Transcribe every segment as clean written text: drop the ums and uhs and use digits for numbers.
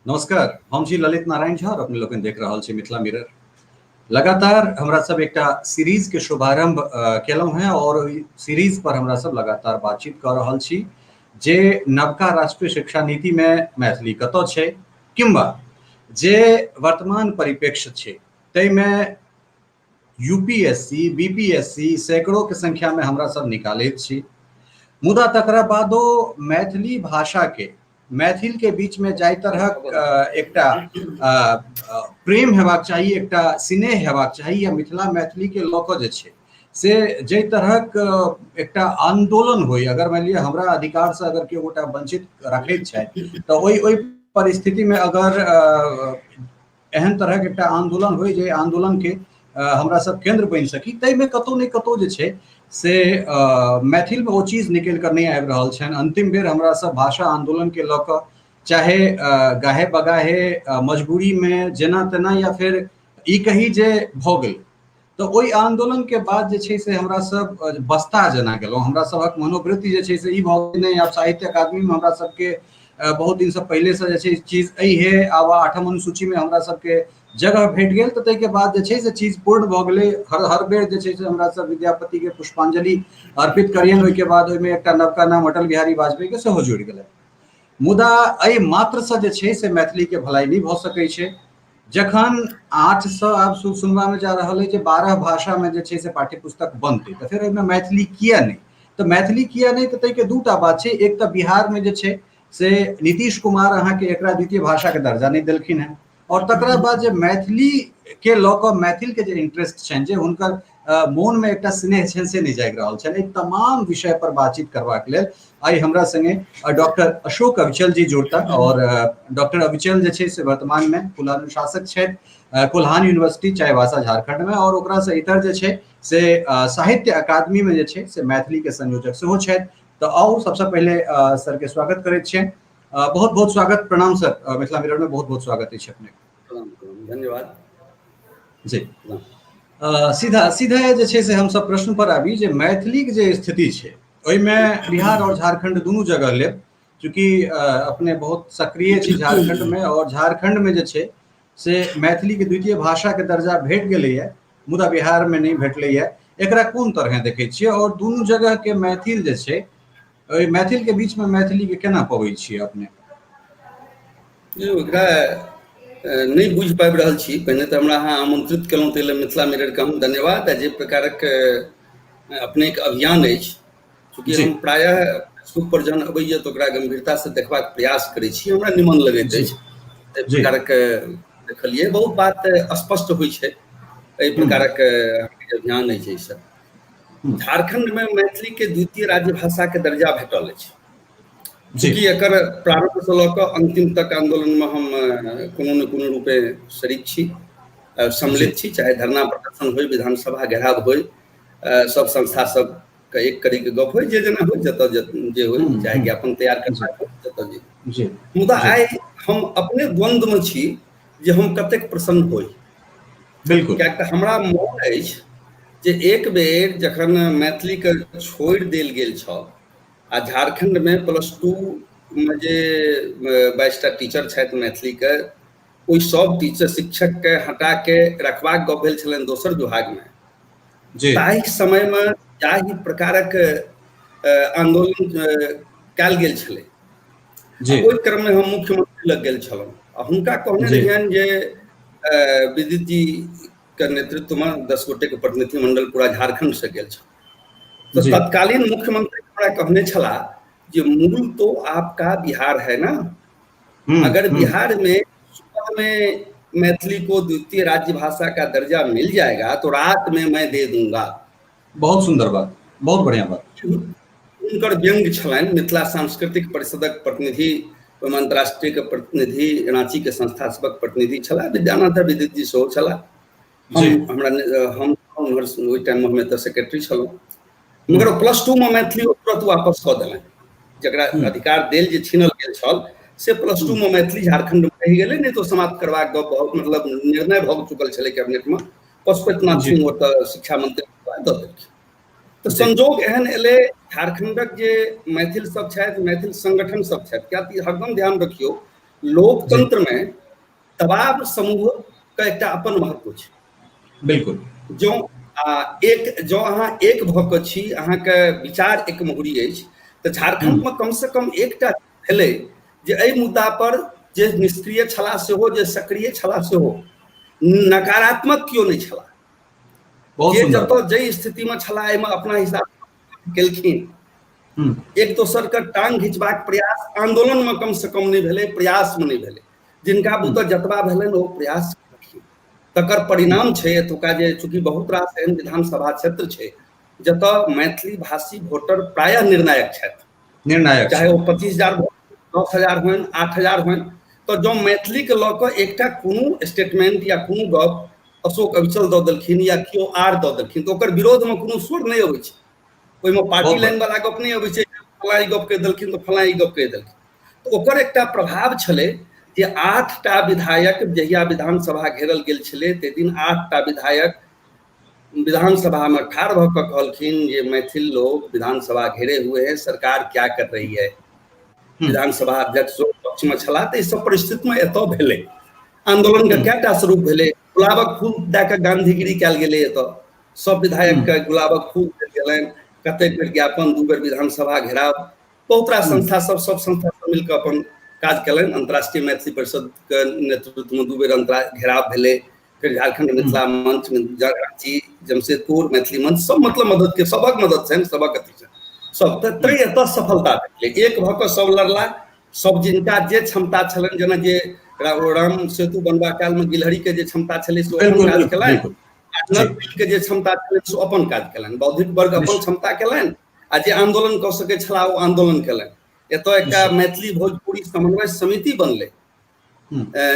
नमस्कार, हम छी ललित नारायण झा और अपने लोकनि देख रहल छी मिथिला मिरर। लगातार हमरा सब एकटा सीरीज के शुभारंभ केलहुँ हैं और ओहि सीरीज पर हमरा सब लगातार बातचीत कऽ रहल छी जे नवका राष्ट्रीय शिक्षा नीति में मैथिली कतऽ छै किंवा जे वर्तमान परिप्रेक्ष्य छै ताहिमे यूपीएससी बीपीएससी सैकड़ों के संख्या में हमरा सब निकालैत छी, मुदा तकरा बादो मैथिली भाषा के मैथिल के बीच में जाहि तरहक एकटा प्रेम हेबाक चाही, एकटा स्नेह हेबाक चाही या मिथिला मैथिली के लऽ कऽ जे छै से जाहि तरहक एकटा आंदोलन होइ, अगर मानि लिअ हमरा अधिकार से अगर केओ गोटा वंचित रखैत छथि तऽ ओहि ओहि परिस्थिति में अगर एहन तरहक एकटा आंदोलन होइ जे आंदोलन के हमरा सब केंद्र बनि सकी, ताहिमे कतौ ने कतौ जे छै से मैथिलमे ओ चीज निकलि कऽ नहि आबि रहल छनि। अंतिम बेर हमरा सब भाषा आंदोलन के लऽ कऽ चाहे गाहे बगाहे मजबूरीमे जेना तेना या फेर ई कही जे भऽ गेल, तऽ ओहि आंदोलन के बाद जे छै से हमरा सब बस्ता जेना गेलहुँ। हमरा सभक मनोवृत्ति जे छै से ई भऽ गेल नहि आब साहित्य अकादमीमे हमरा सबके बहुत दिनसँ पहिलेसँ जे छै चीज अइ हे, आब आठम अनुसूचीमे हमरा सबके जगह भेट गेल तऽ ताहिके बाद जे छै से चीज पूर्ण भऽ गेलै। हर हर बेर जे छै से हमरा सब विद्यापतिके पुष्पांजलि अर्पित करियनि, ओहिके बाद ओहिमे एकटा नवका नाम अटल बिहारी वाजपेयीके सेहो जुड़ि गेलै। मुदा एहि मात्रसँ जे छै से मैथिलीके भलाई नहि भऽ सकै छै। जखन 800 आब सुनबामे जा रहल अछि जे 12 भाषामे जे छै से पाठ्यपुस्तक बनतै, तऽ फेर ओहिमे मैथिली किया नहि? तऽ मैथिली किया नहि, तऽ ताहिके दूटा बात छै। एक तऽ बिहारमे जे छै से नीतीश कुमार अहाँके एकरा द्वितीय भाषाके दर्जा नहि देलखिन हेँ, और तकरा बाद जे मैथिली के लऽ कऽ मैथिल के जे इंटरेस्ट छनि, जे हुनकर मोनमे एकटा स्नेह छनि, से नहि जागि रहल छनि। एहि तमाम विषय पर बातचीत करबाक लेल आइ हमरा संगे डॉक्टर अशोक अविचल जी जुड़ता और डॉक्टर अविचल जे छै से वर्तमान में कुलानुशासक छथि कोल्हान यूनिवर्सिटी चाईबासा झारखंड में, और ओकरा से इतर जे छै से साहित्य अकादमी में जे छै से मैथिली के संयोजक सेहो छथि। तऽ आउ सबसँ पहिले सर के स्वागत करैत छियनि। बहुत बहुत स्वागत, प्रणाम सर, मिथिला मिरर में बहुत बहुत स्वागत अछि अपने। धन्यवाद जी। सीधा सीधा जे छै से हमसब प्रश्न पर आबी जे मैथिली के जे स्थिति छै ओहिमे बिहार और झारखंड दुनू जगह लेब, चूँकि अपने बहुत सक्रिय छी झारखंड में और झारखंड में जे छै से मैथिली के द्वितीय भाषा के दर्जा भेट गेलैए मुदा बिहार में नहि भेटलैए, एकरा कोन तरहे देखै छियै और दुनू जगह के मैथिल जे छै ओहि मैथिल के बीच में मैथिली के केना पबै छियै अपने? ओकरा नहि बुझि पाबि रहल छी। पहिने तऽ हमरा अहाँ आमंत्रित केलहुँ ताहि लेल मिथिला मिररके हम धन्यवाद, आ जे प्रकारक अपनेके अभियान अछि, चूँकि हम प्रायः फेसबुक पर जहन अबैए तऽ ओकरा गंभीरतासँ देखबाक प्रयास करै छी, हमरा निमन लगैत अछि। एहि प्रकारक देखलियै बहुत बात स्पष्ट होइ छै एहि प्रकारक अभियान अछि। एहिसँ झारखंड में मैथिली के द्वितीय राज्य भाषा के दर्जा भेटल अछि। चूँकि एकर प्रारंभ से लऽ कऽ अंतिम तक आंदोलन में हम कोनो ने कोनो रूपे शरीक छी, सम्मिलित छी, चाहे धरना प्रदर्शन होइ, विधानसभा घेराव होइ, सब संस्था सब के एक कड़ी के गप होइ, जे जेना होइ, जतऽ जे होइ, चाहे ज्ञापन तैयार करबाक होइ, जतऽ जे। मुदा आइ हम अपने द्वंद्व में छी जे हम कतेक प्रसन्न होइ। बिल्कुल। कियाक तऽ हमरा मोन अछि जे एक बेर जखन मैथिलीके छोड़ि देल गेल छल आ झारखण्डमे +2 मे जे 22टा टीचर छथि मैथिलीके, ओहि सब टीचर शिक्षकके हटाके रखबाक गप भेल छलनि दोसर विभागमे, ताहि समयमे जाहि प्रकारक आन्दोलन कयल गेल छलै ओहि क्रममे हम मुख्यमंत्री लग गेल छलहुँ आ हुनका कहने रहियनि जे विदित जी के नेतृत्व में 10 गोटे के प्रतिनिधिमंडल पूरा झारखंड से गेल छल। तो तत्कालीन मुख्यमंत्री हमरा कहने छला जे मूल तो आपका बिहार है ना, अगर बिहार में सुबह में मैथिली को द्वितीय राज्य भाषा का दर्जा मिल जाएगा तो रात में मैं दे दूंगा। बहुत सुंदर बात, बहुत बढ़िया बात। हुनकर व्यंग्य छलनि। मिथिला सांस्कृतिक परिषदक प्रतिनिधि, ओहिमे अंतर्राष्ट्रीय के प्रतिनिधि, रांची के संस्था सबक प्रतिनिधि छलाह, विद्यानाथ विदित जी सेहो छलाह। हम हमरा हम ओहि टाइममे हम एतऽ सेक्रेटरी छलहुँ, मगर +2 मे मैथिली तुरंत वापस कऽ देलनि। जकरा अधिकार देल जे छीनल गेल छल से +2 मे मैथिली झारखंड मे रहि गेलै, नहि तऽ समाप्त करबाक गप बहुत मतलब निर्णय भऽ चुकल छलै कैबिनेटमे। पशुपतिनाथ सिंह ओतऽ शिक्षा मंत्री दऽ देलखिन। तऽ संजोग एहन एलै झारखंडक जे मैथिल सब छथि, मैथिल संगठन सब छथि, किया तऽ हरदम ध्यान रखियौ लोकतंत्र में दबाव समूह के एकटा अपन महत्व छै। बिल्कुल। जँ एक जँ अहाँ एक भऽ कऽ छी, अहाँके विचार एक मोहरी अछि, तऽ झारखंडमे कमसँ कम एकटा भेलै जे एहि मुद्दा पर जे निष्क्रिय छलाह सेहो, जे सक्रिय छलाह सेहो, नकारात्मक केओ नहि छलाह। जे जतऽ जाहि स्थितिमे छलाह एहिमे अपना हिसाब केलखिन। एक दोसर के टांग घिचबाक प्रयास आंदोलन में कम से कम नहीं भेलै, प्रयास में नहीं भेलै। जिनका बुते जतबा भेलनि ओ प्रयास केलखिन। तकर परिणाम छै एतुका जे चूँकि बहुत रास एहन विधानसभा क्षेत्र छै जतऽ मैथिली भाषी वोटर प्रायः निर्णायक छथि। निर्णायक, चाहे ओ 25,000 वोट, 10,000 होइन, 8,000 होइन, तऽ जँ मैथिलीके लऽ कऽ एकटा कोनो स्टेटमेंट या कोनो गप अशोक अविचल दऽ देलखिन या केओ आर दऽ देलखिन तऽ ओकर विरोधमे कोनो स्वर नहि अबै छै। ओहिमे पार्टी लाइन वाला गप नहि अबै छै, फलाँ ई गप कहि देलखिन तऽ फलाँ ई गप कहि देलखिन। तऽ ओकर एकटा प्रभाव छलै जे 8टा विधायक जहिया विधानसभा घेरल गेल छलै ताहि दिन 8टा विधायक विधानसभा में ठाढ़ भऽ कऽ कहलखिन जे मैथिल लोग विधानसभा घेरे हुए हैं, सरकार क्या कर रही है। विधानसभा अध्यक्ष पक्ष में छलाह। तऽ ई सब परिस्थिति में एतऽ भेलै आंदोलन के कएटा स्वरूप भेलै। गुलाबक फूल दए कऽ गांधीगिरी कयल गेलै। एतऽ सब विधायक के गुलाबक फूल देल गेलनि। कतेक बेर ज्ञापन, 2 बेर विधानसभा घेराव, बहुत रास संस्था सब सब संस्था सब मिलकऽ अपन काज केलनि। अंतर्राष्ट्रीय मैथिली परिषद के नेतृत्व में 2 बेर घेराव भेलै। फिर झारखंड मिथिला मंच, रांची, जमशेदपुर मैथिली मंच सब मतलब मदद के, सबक मदद छनि, सबक अथी छनि सब। तऽ तैं एतऽ सफलता भेटलै। एक भऽ कऽ सब लड़ला, सब जिनका जे क्षमता छलनि, जेना जे राम सेतु बनबा काल में गिलहरी के जे क्षमता छलै से अपन काज केलनि, के जे क्षमता छलनि से अपन काज केलनि, बौद्धिक वर्ग अपन क्षमता केलनि, आ जे आंदोलन कऽ सकै छलाह ओ आंदोलन केलनि। एतऽ एकटा मैथिली भोजपुरी समन्वय समिति बनलै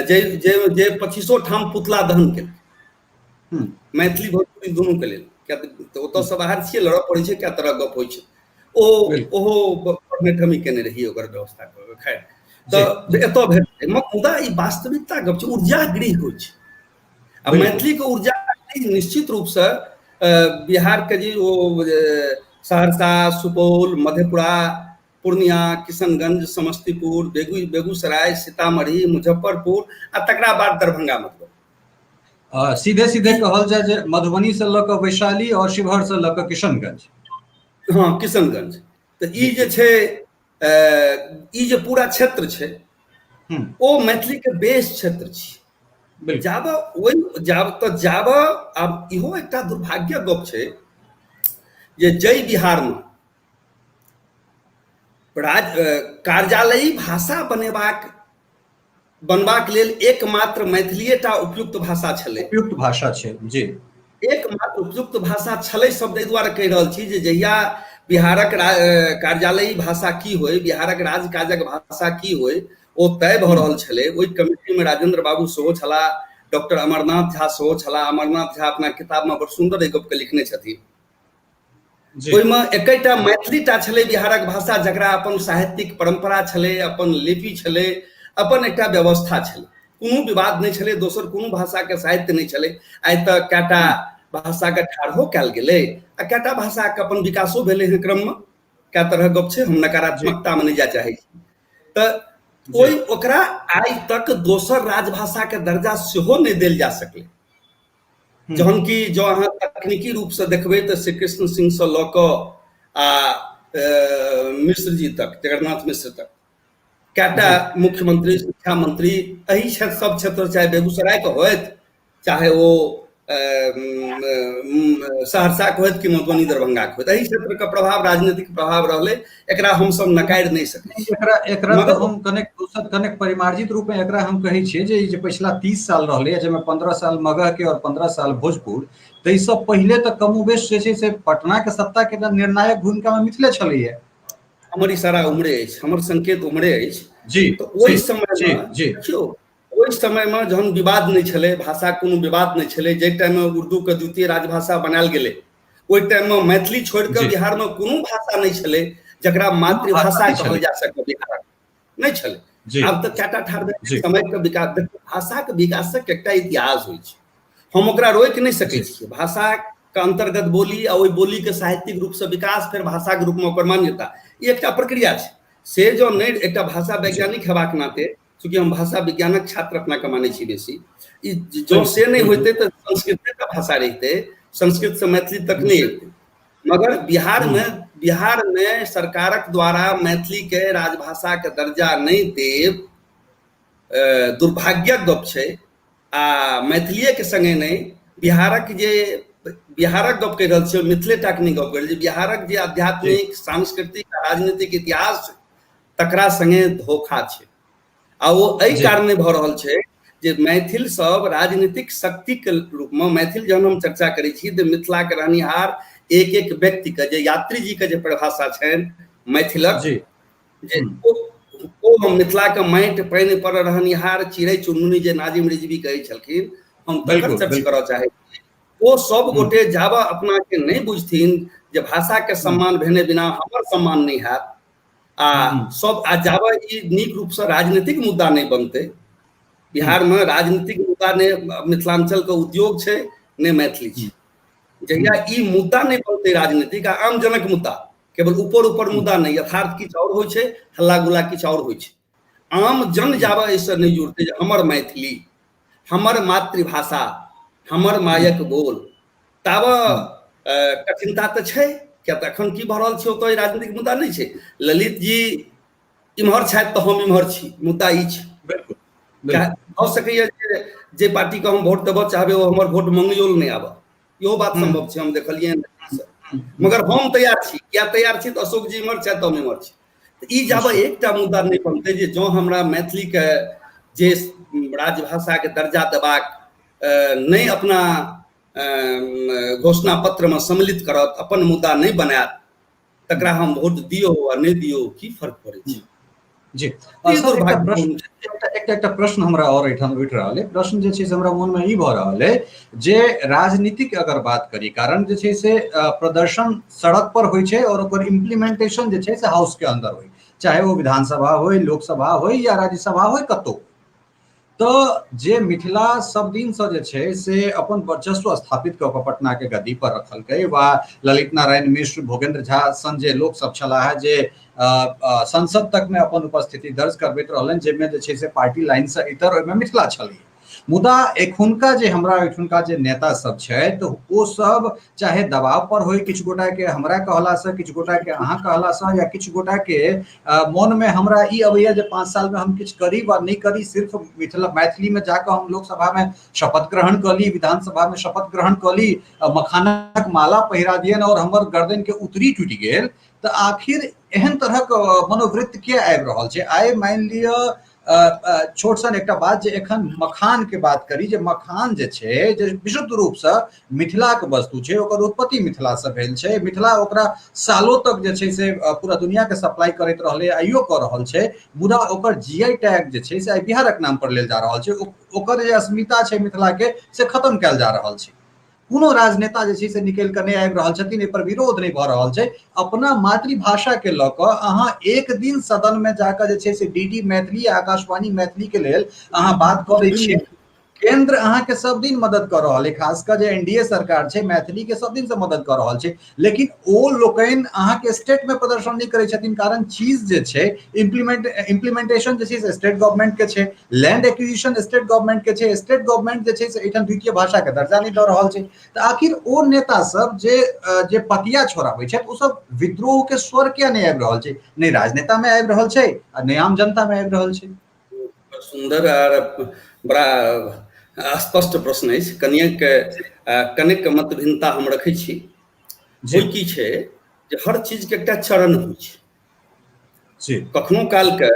जे जे जे 25 ठाम पुतला दहन केलकै मैथिली भोजपुरी दुनू के लेल। किया तऽ ओतऽसँ बाहर छियै, लड़ऽ पड़ै छै, कए तरह गप होइ छै। ओ ओहो ठमी केने रहियै ओकर व्यवस्था कऽ। खैर, तऽ एतऽ भेल। मुदा ई वास्तविकता गप छै, ऊर्जा गृह होइ छै आ मैथिलीके ऊर्जा निश्चित रूपसँ बिहारके जे ओ सहरसा, सुपौल, मधेपुरा, पूर्णिया, किशनगंज, समस्तीपुर, बेगूसराय, सीतामढ़ी, मुजफ्फरपुर आ तकरा बाद दरभंगा, मधुबनी। सीधे सीधे कहल जाय जे मधुबनी से लऽ कऽ वैशाली और शिवहर से लऽ कऽ किशनगंज। हाँ, किशनगंज। तऽ ई जे छै, ई जे पूरा क्षेत्र छै ओ मैथिली के बेस क्षेत्र छै। जाब ओहि जाब तऽ जाब आब इहो एकटा दुर्भाग्य गप छै जे जै बिहारमे राज कार्यालयी भाषा बनेबाक बनबाक लेल एकमात्र मैथिलीएटा उपयुक्त भाषा छलै। उपयुक्त भाषा छै जी, एकमात्र उपयुक्त भाषा छलै शब्द एहि दुआरे कहि रहल छी जे जहिया बिहारक कार्यालयी भाषा की होइ, बिहारक राजकाजक भाषा की होइ, ओ तय भऽ रहल छलै। ओहि कमिटीमे राजेंद्र बाबू सेहो छलाह, डॉक्टर अमरनाथ झा सेहो छलाह। अमरनाथ झा अपना किताबमे बड़ सुन्दर एहि गपके लिखने छथिन। ओहिमे एकेटा मैथिली टा छलै बिहारक भाषा जकरा अपन साहित्यिक परम्परा छलै, अपन लिपि छलै, अपन एकटा व्यवस्था छलै, कोनो विवाद नहि छलै, दोसर कोनो भाषाके साहित्य नहि छलै। आइ तऽ कएटा भाषाके ठाढ़ो कयल गेलै आ कएटा भाषाके अपन विकासो भेलै हँ क्रममे, कए तरहक गप छै, हम नकारात्मकतामे नहि जाय चाहै छी। तऽ ओहि ओकरा आइ तक दोसर राजभाषाके दर्जा सेहो नहि देल जा सकलै। जहन कि जँ अहाँ तकनीकी रूपसँ देखबै तऽ श्री कृष्ण सिंहसँ लऽ कऽ आ मिश्र जी तक, जगन्नाथ मिश्र तक, कएटा मुख्यमंत्री, शिक्षा मंत्री एहि क्षेत्र सब क्षेत्र, चाहे बेगूसरायके होथि, चाहे ओ सहरसाके होथि कि मधुबनी दरभंगाके होथि, एहि क्षेत्रके प्रभाव, राजनीतिक प्रभाव रहलै, एकरा हमसब नकारि नहि सकै छी। एकरा एकरा तऽ हम कनेक दोसर कनेक परिमार्जित रूप में एकरा हम कहै छियै जे ई जे पछिला 30 साल रहलै, जाहिमे 15 साल मगह के और 15 साल भोजपुर, ताहिसँ पहिले तऽ कमोबेश जे छै से पटना के सत्ता के निर्णायक भूमिका में मिथिले छलैया। हमर इशारा उम्हरे अछि, हमर संकेत उम्हरे अछि जी। तऽ ओहि समय मे देखियौ, ओहि समय मे जहन विवाद नहि छलै, भाषा कोनो विवाद नहि छलै, जाहि टाइम मे उर्दू के द्वितीय राजभाषा बनायल गेलै ओहि टाइम मे मैथिली छोड़ि कऽ बिहार मे कोनो भाषा नहि छलै जकरा मातृभाषा कहल जा सकै, बिहार नहि छलै। आब तऽ कएटा ठाढ़ भेल समय के विकास। देखियौ, भाषाके विकासक एकटा इतिहास होइ छै, हम ओकरा रोकि नहि सकै छियै। भाषाके अन्तर्गत बोली आ ओहि बोलीके साहित्यिक रूपसँ विकास, फेर भाषाके रूपमे ओकर मान्यता, ई एकटा प्रक्रिया छै। से जँ नहि, एकटा भाषा वैज्ञानिक हेबाक नाते चूँकि हम भाषा विज्ञानक छात्र अपना के मानै छी बेसी, ई जँ से नहि होइतै तऽ संस्कृते के भाषा रहितै, संस्कृत से मैथिली तक नहि अबितै। मगर बिहारमे सरकारक द्वारा मैथिली के राजभाषा के दर्जा नहि देब दुर्भाग्यक गप छै। आ मैथिलीएके सङ्गे नहि, बिहारक जे बिहारक गप कहि रहल छी, मिथिले टाके नहि गप कहि रहल छी, बिहारक जे आध्यात्मिक, सांस्कृतिक आ राजनीतिक इतिहास तकरा सङ्गे धोखा छै। आ ओ एहि कारणे भऽ रहल छै जे मैथिल सब राजनीतिक शक्तिके रूपमे, मैथिल जहन हम चर्चा करै छी तऽ मिथिलाके रहनिहार एक एक व्यक्तिके जे यात्री जीके जे परिभाषा छनि मैथिलक, जे ओ मिथिलाके माटि पानि पर रहनिहार चिड़ै चुनमुनी जे नाजिम रिजवी कहै छलखिन, हम तकर चर्चा करऽ चाहै छी। ओ सब गोटे जाबऽ अपनाके नहि बुझथिन जे भाषाके सम्मान भेने बिना हमर सम्मान नहि हैत, आ सब आ जाबऽ ई नीक रूपसँ राजनीतिक मुद्दा नहि बनतै, बिहारमे राजनीतिक मुद्दा नहि मिथिलाञ्चलके उद्योग छै नहि मैथिली छै, जहिया ई मुद्दा नहि बनतै राजनीतिक आ आमजनक मुद्दा, केवल ऊपर ऊपर मुद्दा नहि, यथार्थ किछु आओर होइ छै, हल्ला गुल्ला किछु आओर होइ छै, आम जन जाबऽ एहिसँ नहि जुड़तै जे हमर मैथिली, हमर मातृभाषा, हमर मायक बोल, ताबऽ कठिनता तऽ छै। किया तऽ एखन की भऽ रहल छै ओतऽ राजनीतिक मुद्दा नहि छै। ललित जी इम्हर छथि तऽ हम इम्हर छी, मुद्दा ई छै। बिल्कुल भऽ सकैए जे जे पार्टीके हम वोट देबऽ चाहबै ओ हमर वोट मंगैयो लए नहि आबऽ, इहो बात सम्भव छै, हम देखलियै। मगर हम तैयार छी, किया तैयार छी तऽ अशोक जी इम्हर छथि तऽ हम इम्हर छी। तऽ ई जाबऽ एकटा मुद्दा नहि बनतै जे जँ हमरा मैथिलीके जे राजभाषाके दर्जा देबाक नहि अपना घोषणा पत्रमे सम्मिलित करत, अपन मुद्दा नहि बनायत, तकरा हम वोट दियौ आ नहि दियौ की फर्क पड़ै छै। जी एकटा एकटा प्रश्न हमरा और एहिठाम उठि रहल है। प्रश्न जे छै से हमरा मोनमे ई भऽ रहल है जे राजनीतिक अगर बात करी, कारण जे छै से प्रदर्शन सड़क पर होइ छै और ओकर इम्प्लीमेंटेशन जे छै से हाउस के अंदर होइ, चाहे ओ विधानसभा होइ, लोकसभा होइ या राज्यसभा होइ, कतौ। तऽ जे मिथिला सब दिनसँ जे छै से अपन वर्चस्व स्थापित कऽ कऽ पटनाके गद्दी पर रखलकै, वा ललित नारायण मिश्र, भोगेंद्र झा सन जे लोक सब छलाह हे जे संसद तकमे अपन उपस्थिति दर्ज करबैत रहलनि, जाहिमे जे छै से पार्टी लाइनसँ इतर ओहिमे मिथिला छलै। मुदा एखुनका जे हमरा एखुनका जे नेता सब छथि ओ सब चाहे दबाव पर होय, किछु गोटाके हमरा कहलासँ, किछु गोटाके अहाँ कहलासँ, या किछु गोटाके मोनमे हमरा ई अबैया जे 5 सालमे हम किछु करी वा नहि करी, सिर्फ मिथिला मैथिलीमे जाकऽ हम लोकसभामे शपथ ग्रहण कऽ ली, विधानसभामे शपथ ग्रहण कऽ ली, मखानक माला पहिरा दियनि और हमर गर्दनके उतरी टूटि गेल, तऽ आखिर एहन तरहक मनोवृत्ति किया आबि रहल छै? आइ मानि लिअ छोट सन एकटा बात जे एखन मखान के बात करी, जे मखान जे छै जे विशुद्ध रूपसँ मिथिलाके वस्तु छै, ओकर उत्पत्ति मिथिलासँ भेल छै, मिथिला ओकरा सालों तक जे छै से पूरा दुनियाके सप्लाई करैत रहलै, आइयो कऽ रहल छै, मुदा ओकर जी I tag जे छै से आइ बिहारक नाम पर लेल जा रहल छै, ओकर जे अस्मिता छै मिथिलाके से खत्म कयल जा रहल छै। कोनो राजनेता जे छै से निकलि कऽ नहि आबि रहल छथिन, एहिपर विरोध नहि भऽ रहल छै। अपना मातृभाषाके लऽ कऽ अहाँ एक दिन सदनमे जाकऽ जे छै से डी डी मैथिली, आकाशवाणी मैथिलीके लेल अहाँ बात करै छियै, केंद्र अहाँके सब दिन मदद कऽ रहल है, खास कऽ जे एनडीए सरकार छै मैथिलीके सब दिनसँ मदद कऽ रहल छै, लेकिन ओ लोकनि अहाँके स्टेटमे प्रदर्शन नहि करै छथिन, कारण चीज जे छै इम्प्लीमेंटेशन जे छै से स्टेट गवर्नमेंट के छै, लैंड एक्विजिशन स्टेट गवर्नमेंट के छै, स्टेट गवर्नमेंट जे छै से एहिठाम द्वितीय भाषा के दर्जा नहि दऽ रहल छै। तऽ आखिर ओ नेता सब जे जे पतिया छोड़ाबै छथि ओ सब विद्रोह के स्वर किया नहि आबि रहल छै? नहि राजनेता मे आबि रहल छै आ नहि आम जनता मे आबि रहल छै। सुन्दर आर बड़ा स्पष्ट प्रश्न अछि। कनिक कनिक मतभिन्नता हम रखै छी। होइ की छै जे हर चीजके एकटा चरण होइ छै। कखनो कालके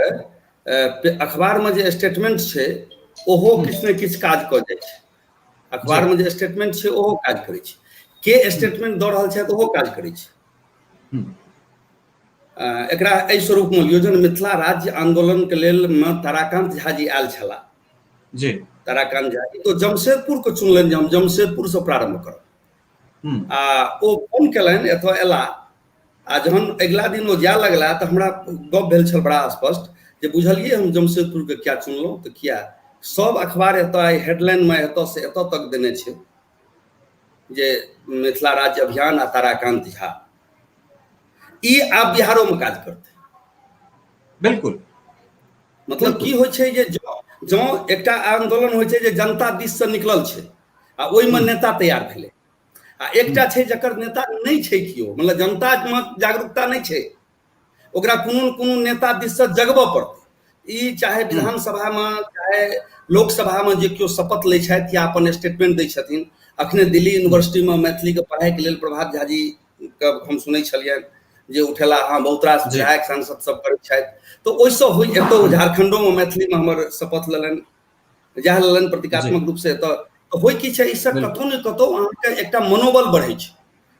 अखबारमे जे स्टेटमेंट छै ओहो किछु ने किछु काज कऽ जाइ छै। अखबारमे जे स्टेटमेंट छै ओहो काज करै छै, के स्टेटमेंट दऽ रहल छै ओहो काज करै छै। एकरा एहि स्वरूपमे लियौ, जहन मिथिला राज्य आंदोलनके लेल मे ताराकांत झा जी आयल छलाह, जी ताराकांत झा जी तो जमशेदपुरके चुनलनि जे हम जमशेदपुरसँ प्रारंभ करब, आ ओ फोन केलनि, एतऽ एला, आ जहन अगिला दिन ओ जाय लगला तऽ हमरा गप भेल छल बड़ा स्पष्ट जे बुझलियै हम जमशेदपुरके किया चुनलहुँ, तऽ किया सब अखबार एतऽ आइ हेडलाइनमे एतऽ से एतऽ तक देने छै जे मिथिला राज्य अभियान आ ताराकांत झा, ई आब बिहारोमे काज करतै। बिल्कुल। मतलब की होइ छै जे जँ एकटा आन्दोलन होइ छै जे जनता दिससँ निकलल छै आ ओहिमे नेता तैयार भेलै, आ एकटा छै जकर नेता नहि छै केओ, मतलब जनतामे जागरूकता नहि छै, ओकरा कोनो ने कोनो नेता दिससँ जगबऽ पड़तै। ई चाहे विधानसभामे चाहे लोकसभामे जे केओ शपथ लै छथि या अपन स्टेटमेंट दै छथिन। अखने दिल्ली यूनिवर्सिटीमे मैथिलीके पढ़ाइके लेल प्रभात झा जी के हम सुनै छलियनि जे उठेला, हँ बहुत रास विधायक सांसद सब करै छथि, तऽ ओहिसँ होइ। एतऽ झारखंडोमे मैथिलीमे हमर शपथ लेलनि, जएह लेलनि प्रतीकात्मक रूपसँ एतऽ, तऽ होइ की छै, ईसँ कतहु ने कतहु अहाँके एकटा मनोबल बढ़ै छै,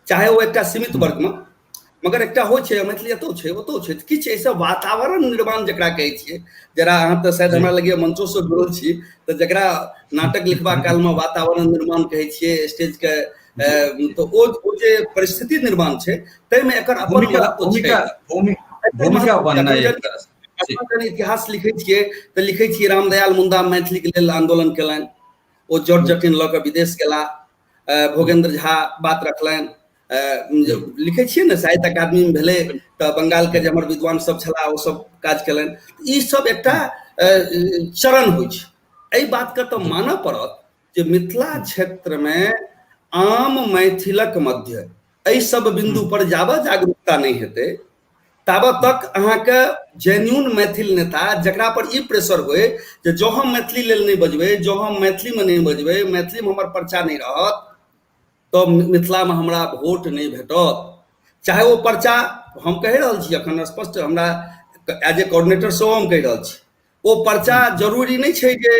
चाहे ओ एकटा सीमित वर्गमे, मगर एकटा होइ छै मैथिली एतौ छै ओतौ छै, किछु एहिसँ वातावरण निर्माण जकरा कहै छियै, जरा अहाँ तऽ शायद हमरा लगैए मंचोसँ जुड़ल छी, तऽ जकरा नाटक लिखबा कालमे वातावरण निर्माण कहै छियै स्टेजके, तऽ ओ जे परिस्थिति निर्माण छै ताहिमे एकर अपन महत्व छै। भूमिका बननाइ एक तरह से। इतिहास लिखै छियै तऽ लिखै छियै रामदयाल मुंडा मैथिलीके लेल आन्दोलन केलनि, ओ जट जटिन लऽ कऽ विदेश गेला, भोगेन्द्र झा बात रखलनि, लिखै छियै ने साहित्य अकादमीमे भेलै तऽ बंगालके जे हमर विद्वान सब छलाह ओ सब काज केलनि। ई सब एकटा चरण होइ छै। एहि बातके तऽ मानऽ पड़त जे मिथिला क्षेत्रमे आम मैथिलक मध्य एहि सब बिन्दु पर जाबऽ जागरूकता नहि हेतै ताबत तक अहाँके जेन्यून मैथिल नेता जकरा पर ई प्रेशर होय जे जँ हम मैथिली लेल नहि बजबै, जँ हम मैथिलीमे नहि बजबै, मैथिलीमे हमर पर्चा नहि रहत तऽ मिथिलामे हमरा वोट नहि भेटत। चाहे ओ पर्चा हम कहि रहल छी अखन स्पष्ट, हमरा एज ए कोऑर्डिनेटर सेहो हम कहि रहल छी, ओ पर्चा जरूरी नहि छै जे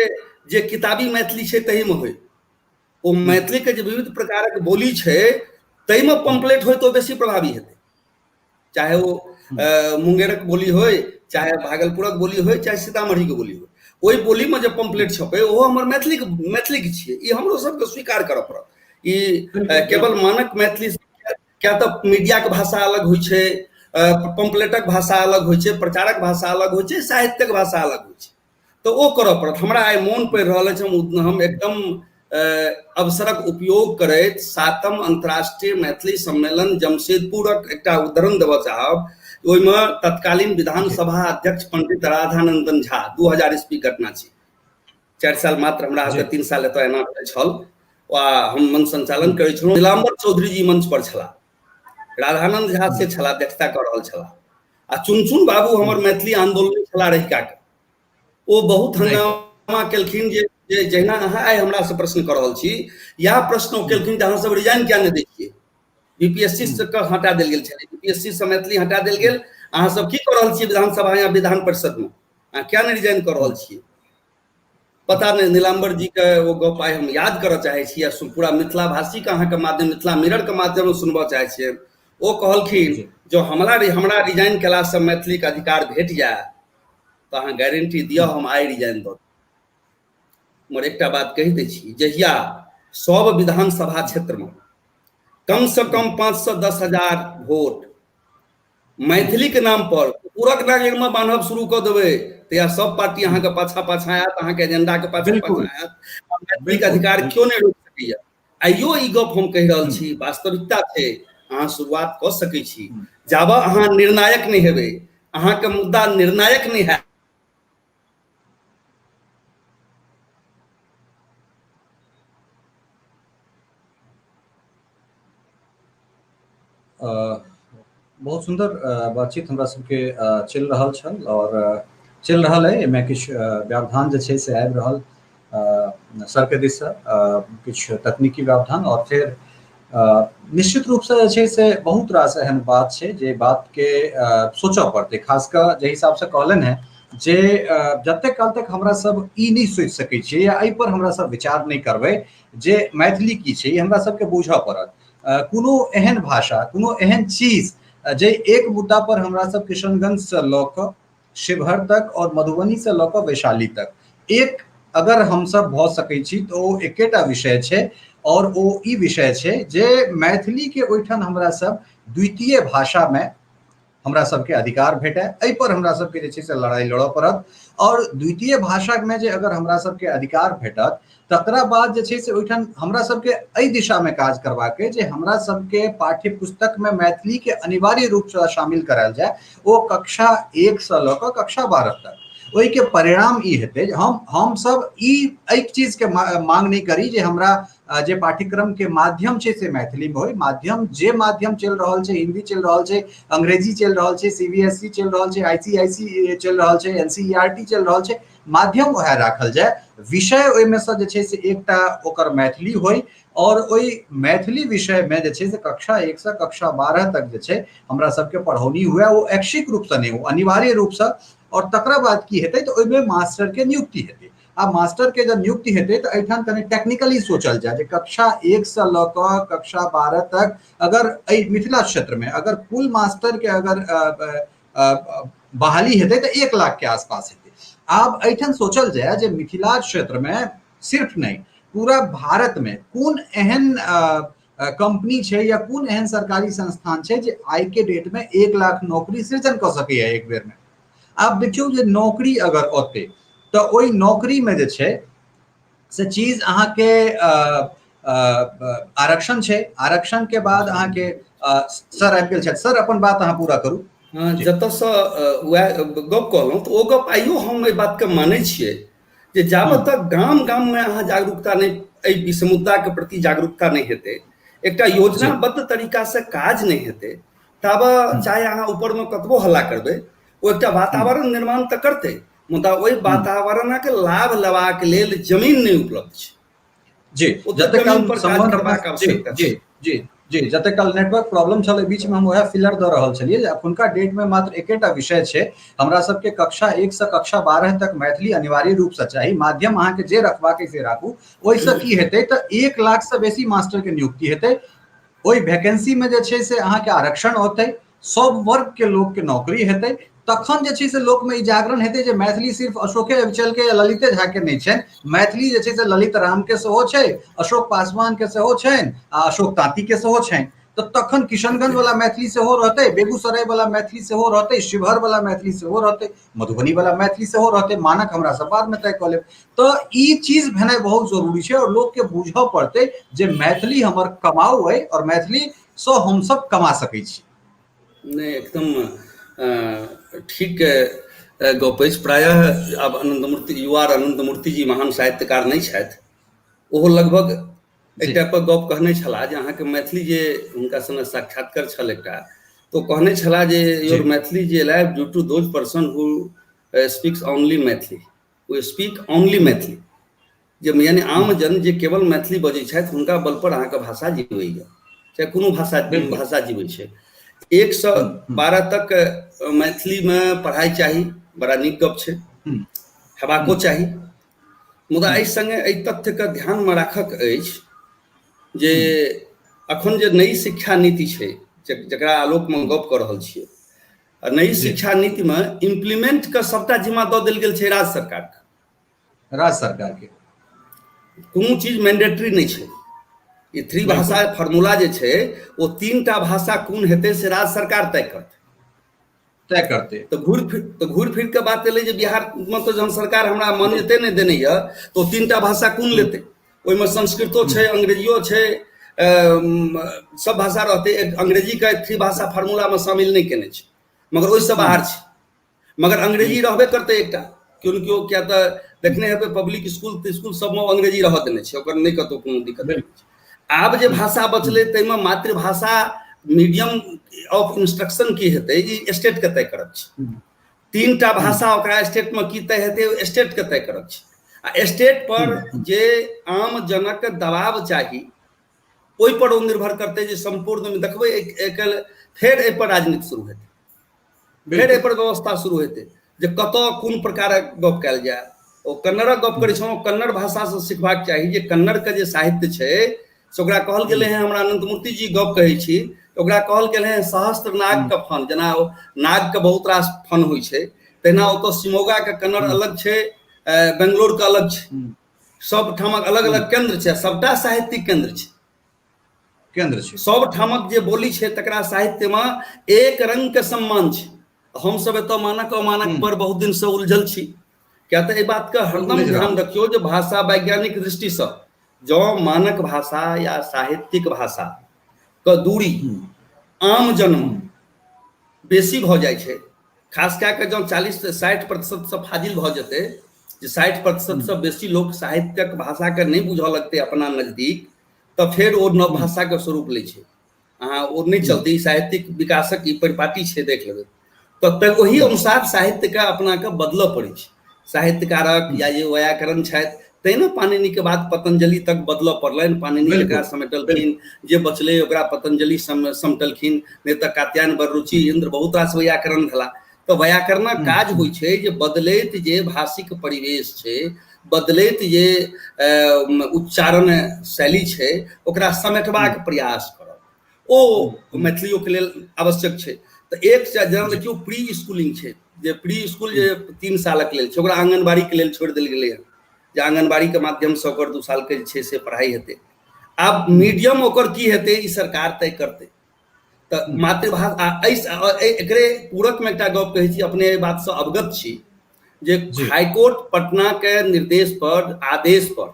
जे किताबी मैथिली छै तहीमे होय, ओ मैथिलीके जे विविध प्रकारक बोली छै ताहिमे पम्पलेट होय तऽ ओ बेसी प्रभावी हेतै, चाहे ओ मुंगेरक बोली होय, चाहे भागलपुरक बोली होय, चाहे सीतामढ़ीके बोली होय, ओहि बोलीमे जे पम्पलेट छपै ओहो हमर मैथिलीके मैथिलीके छियै। ई हमरो सबके स्वीकार करऽ पड़त। ई केवल मानक मैथिली किया तऽ मीडियाके भाषा अलग होइ छै, पम्पलेटक भाषा अलग होइ छै, प्रचारक भाषा अलग होइ छै, साहित्यक भाषा अलग होइ छै, तऽ ओ करऽ पड़त। हमरा आइ मोन पड़ि रहल अछि, हम एकदम अवसरक उपयोग करैत 7म अंतर्राष्ट्रीय मैथिली सम्मेलन जमशेदपुरक एकटा उदाहरण देबऽ चाहब। ओहिमे तत्कालीन विधानसभा अध्यक्ष पंडित राधानंदन झा, 2000 ईस्वी घटना छी, 4 साल मात्र हमरा सबके 3 साल एतऽ एना छल, आ हम मंच संचालन करै छलहुँ। नीलाम्बर चौधरी जी मंच पर छलाह, राधानंद झा से छलाह, अध्यक्षता कऽ रहल छलाह, आ चुनचुन बाबू हमर मैथिली आंदोलन छलाह रहिका के, ओ बहुत हंगामा केलखिन जे जहिना अहाँ आइ हमरा से प्रश्न कऽ रहल छी, इएह प्रश्न ओ केलखिन जे अहाँ सब रिजाइन किया नहि दै छियै, बीपीएससी से हटा देल गेल छलै, बीपीएससी से मैथिली हटा देल गेल, अहाँ सब की कऽ रहल छियै विधानसभा या विधान परिषद में, अहाँ किया नहि रिजाइन कऽ रहल छियै? पता नहि नीलाम्बर जी के ओ गप आइ हम याद करऽ चाहै छी आ पूरा मिथिला भाषी के अहाँके माध्यम मिथिला मिरर के माध्यम से सुनबऽ चाहै छियै। ओ कहलखिन जो हमरा हमरा रिजाइन केलासँ मैथिलीके अधिकार भेट जाय तऽ अहाँ गारंटी दिअ हम आइ रिजाइन दऽ। मगर एकटा बात कहि दै छी, जहिया सब विधानसभा क्षेत्रमे कम से कम 5 से 10 हजार वोट मैथिली के नाम पर पूरक नागरिकमे बान्हब शुरू कऽ देबै तऽ सब पार्टी अहाँके पाछा पाछा आयत, अहाँके एजेंडा के पाछा पाछा आयत, मैथिलीके अधिकार केओ नहि रोकि सकैया। आइयो ई गप हम कहि रहल छी, वास्तविकता छै, अहाँ शुरुआत कऽ सकै छी, जाबऽ अहाँ निर्णायक नहि हेबै, अहाँके मुद्दा निर्णायक नहि हैत। बहुत सुन्दर बातचीत हमरा सबके चलि रहल छल और चलि रहल है। एहिमे किछु व्यवधान जे छै से आबि रहल सरके दिससँ, किछु तकनीकी व्यवधान, और फेर निश्चित रूपसँ जे छै से बहुत रास एहन बात छै जे बातके सोचऽ पड़तै। खास कऽ जाहि हिसाबसँ कहलनि हेँ जे जतेक काल तक हमरा सब ई नहि सोचि सकै छियै या एहिपर हमरा सब विचार नहि करबै जे मैथिली की छै, ई हमरा सबके बूझऽ पड़त। कोनो एहन भाषा, कोनो एहन चीज जे एक मुद्दा पर हमरा सब किशनगंजसँ लऽ कऽ शिवहर तक और मधुबनीसँ लऽ कऽ वैशाली तक एक अगर हमसब भऽ सकै छी तऽ ओ एकेटा विषय छै, और ओ ई विषय छै जे मैथिलीके ओहिठाम हमरा सब द्वितीय भाषामे हमरा सबके अधिकार भेटय, एहि पर हमरा सबके जे छै से लड़ाइ लड़ऽ पड़त। और द्वितीय भाषामे जे अगर हमरा सबके अधिकार भेटत तकरा बाद जे छै से ओहिठाम हमरा सबके एहि दिशामे काज करबाक अइ जे हमरा सबके पाठ्य पुस्तकमे मैथिलीके अनिवार्य रूपसँ शामिल करायल जाय, ओ कक्षा 1 से लऽ कऽ कक्षा 12 तक। ओहिके परिणाम ई हेतै जे हमसब ई एहि चीजके मांग नहि करी जे हमरा जे पाठ्यक्रम के माध्यम छै से मैथिली में होय। माध्यम जे माध्यम चलि रहल छै, हिंदी चलि रहल छै, अंग्रेजी चलि रहल छै, सीबीएसई चलि रहल छै, आईसीआईसी चलि रहल छै, एनसीईआरटी चलि रहल छै, माध्यम वएह राखल जाय। विषय ओहिमे से जे छै से एकटा ओकर मैथिली होय और ओहि मैथिली विषय में जे छै से कक्षा 1 से कक्षा 12 तक जे छै हमरा सबके पढ़ौनी हुए, ओ ऐच्छिक रूप से नहि हो, अनिवार्य रूप से। और तकरा बाद की हेतै तऽ ओहिमे मास्टर के नियुक्ति हेतै। आ मास्टर के जब नियुक्ति हेतै तऽ एहिठाम कनि टेक्निकली सोचल जाय जे कक्षा 1 से लऽ कऽ कक्षा 12 तक अगर एहि मिथिला क्षेत्र में अगर कुल मास्टर के अगर बहाली हेतै तऽ 1 लाख के आसपास हेतै। आब एहिठाम सोचल जाय जे मिथिला क्षेत्र में सिर्फ नहि, पूरा भारत में कोन एहन कंपनी छै या कोन एहन सरकारी संस्थान छै जे आइ के डेट में 1 लाख नौकरी सृजन कऽ सकैया एक बेर में। आब देखियौ जे नौकरी अगर औतै तऽ ओहि नौकरी में जे छै से चीज अहाँके आरक्षण छै, आरक्षण के बाद अहाँके सर आबि गेल छथि। सर अपन बात अहाँ पूरा करू। हँ, जतऽसँ वएह गप कहलहुँ तऽ ओ गप आइयो हम एहि बातके मानै छियै जे जाबत तक गाम गाममे अहाँ जागरूकता नहि, एहि मुद्दाके प्रति जागरूकता नहि हेतै, एकटा योजनाबद्ध तरीकासँ काज नहि हेतै, ताबे चाहे अहाँ ऊपरमे कतबो हल्ला करबै, ओ एकटा वातावरण निर्माण तऽ करतै, मुदा ओहि वातावरणक लाभ लेबाक लेल जमीन नहि उपलब्ध छै। जी, जते काल संबंध करबाक आवश्यकता। जी जी जी, जते काल नेटवर्क प्रॉब्लम छलै बीच में हम वएह फिलर दऽ रहल छलियै जे अखुनका डेट में मात्र एकेटा विषय छै, हमरा सबके कक्षा 1 से कक्षा 12 तक मैथिली अनिवार्य रूप से चाही। माध्यम अहाँके जे रखबाक से राखू। ओहिसँ की हेतै तऽ 1 लाख से बेसी मास्टर के नियुक्ति हेतै। ओहि वैकेंसी में जे छै से अहाँके आरक्षण होतै, सब वर्ग के लोक के नौकरी हेतै। तखन जे छै से लोक में ई जागरण हेतै जे मैथिली सिर्फ अशोके अविचल के या ललिते झा के नहि छनि, मैथिली जे छै से ललित राम के सेहो छै, अशोक पासवान के सेहो छनि आ अशोक तांती के सेहो छनि। तऽ तखन किशनगंज वाला मैथिली सेहो रहतै, बेगूसराय वाला मैथिली सेहो रहतै, शिवहर वाला मैथिली सेहो रहतै, मधुबनी वाला मैथिली सेहो रहतै। मानक हमरा सब बाद में तय कऽ लेब। तऽ ई चीज भेनाइ बहुत जरूरी छै और लोक के बुझऽ पड़तै जे मैथिली हमर कमाउ अइ और मैथिली सँ हमसब कमा सकै छी। नहि, एकदम ठीक गप अछि। प्रायः आब अनंतमूर्ति, युवा अनंतमूर्ति जी महान साहित्यकार नहि छथि, ओहो लगभग एक टाइपक गप कहने छलाह जे अहाँके मैथिली, जे हुनका संगे साक्षात्कार छल एकटा, तो कहने छलाह जे your Maithili जे live due to those person who speaks only Maithili, who speak only Maithili, जे यानी आम जन जे केवल मैथिली बजै छथि हुनका बल पर अहाँके भाषा जीवैया, चाहे कोनो भाषा भाषा जीवै छै। 1 से 12 तक मैथिलीमे पढ़ाइ चाही, बड़ा नीक गप छै, हेबाको चाही। मुदा एहि सङ्गे एहि तथ्यके ध्यानमे राखक अछि जे अखन जे नई शिक्षा नीति छै जकरा आलोकमे गप कऽ रहल छियै, आ नई शिक्षा नीतिमे इम्प्लीमेंट के सबटा जिम्मा दऽ देल गेल छै राज्य सरकारके। राज्य सरकार के कोनो चीज मैंडेटरी नहि छै। ई थ्री भाषा फार्मूला जे छै ओ 3टा भाषा कोन हेतै से राज्य सरकार तय करतै, तय करतै। तऽ घूरि फिर के बात एलै जे बिहारमे तऽ जहन सरकार हमरा मान्यते नहि देने यऽ तऽ ओ 3टा भाषा कोन लेतै? ओहिमे संस्कृतो छै, अंग्रेजियो छै, सब भाषा रहतै। अंग्रेजीके थ्री भाषा फार्मूलामे शामिल नहि केने छै, मगर ओहिसँ बाहर छै, मगर अंग्रेजी रहबे करतै एकटा केओ ने केओ। किया तऽ देखने हेबै पब्लिक स्कूल तिस्कुल सबमे अंग्रेजी रहऽ देने छै, ओकर नहि कतहु कोनो दिक्कत नहि छै। आब जे भाषा बचलै ताहिमे मातृभाषा मीडियम ऑफ इंस्ट्रक्शन की हेतै ई स्टेटके तय करब छै। 3टा भाषा ओकरा स्टेटमे की तय हेतै स्टेटके तय करब छै। आ स्टेट पर जे आम जनक दबाव चाही ओहि पर ओ निर्भर करतै जे सम्पूर्ण देखबै फेर एहिपर राजनीति शुरू हेतै, फेर एहिपर व्यवस्था शुरू हेतै जे कतऽ कोन प्रकारक गप कयल जाय। ओ कन्नड़क गप करै छलहुँ, कन्नड़ भाषासँ सिखबाक चाही जे कन्नड़के जे साहित्य छै से ओकरा कहल गेलै हँ, हमरा अनंतमूर्ति जी गप कहै छी, ओकरा कहल गेल हँ सहस्त्र नागके फन। जेना ओ नागके बहुत रास फन होइ छै, तहिना ओतऽ शिमोगाके कन्नड़ अलग छै, बेंगलोरके अलग छै, सब ठामक अलग अलग केन्द्र छै, सबटा साहित्यिक केन्द्र छै, केन्द्र छै। सब ठामक जे बोली छै तकरा साहित्यमे एक रंग के सम्मान छै। हमसब एतऽ मानक अमानक पर बहुत दिन से उलझल छी। किया तऽ एहि बातके हरदम ध्यान रखियौ जे भाषा वैज्ञानिक दृष्टिसँ जँ मानक भाषा या साहित्यिक भाषा के दूरी आम जनमे बेसी भऽ जाइ छै, खास कए कऽ जँ 40-60% फाजिल भऽ जेतै, जे 60% बेसी लोक साहित्यक भाषाके नहि बुझऽ लगतै अपना नजदीक, तऽ फेर ओ नव भाषाके स्वरूप लै छै। अहाँ ओ नहि चलतै। ई साहित्यिक विकासक ई परिपाटी छै, देख लेबै तऽ ओहि अनुसार साहित्यके अपनाके बदलऽ पड़ै छै। साहित्यकारक या जे व्याकरण छथि, तै ने पाणिनिके बाद पतंजलि तक बदलऽ पड़लनि। पाणिनि जकरा समेटलखिन, जे बचलै ओकरा पतंजलि समटलखिन, नहि तऽ कात्यायन, बररुचि, इन्द्र, बहुत रास व्याकरण भेला। तऽ व्याकरणक काज होइ छै जे बदलैत जे भाषिक परिवेश छै, बदलैत जे उच्चारण शैली छै, ओकरा समेटबाक प्रयास करब। ओ मैथिलियोके लेल आवश्यक छै। तऽ एक जेना देखियौ, प्री स्कूलिंग छै, जे प्री स्कूल जे 3 सालक लेल छै, ओकरा आङ्गनबाड़ीके लेल छोड़ि देल गेलै हँ, जे आङ्गनबाड़ीके माध्यमसँ ओकर 2 सालके जे छै से पढ़ाइ हेतै। आब मीडियम ओकर की हेतै, ई सरकार तय करतै। तऽ मातृभाषा एहि एकरे पूरकमे एकटा गप कहै छी, अपने एहि बातसँ अवगत छी जे हाईकोर्ट पटनाके निर्देश पर, आदेश पर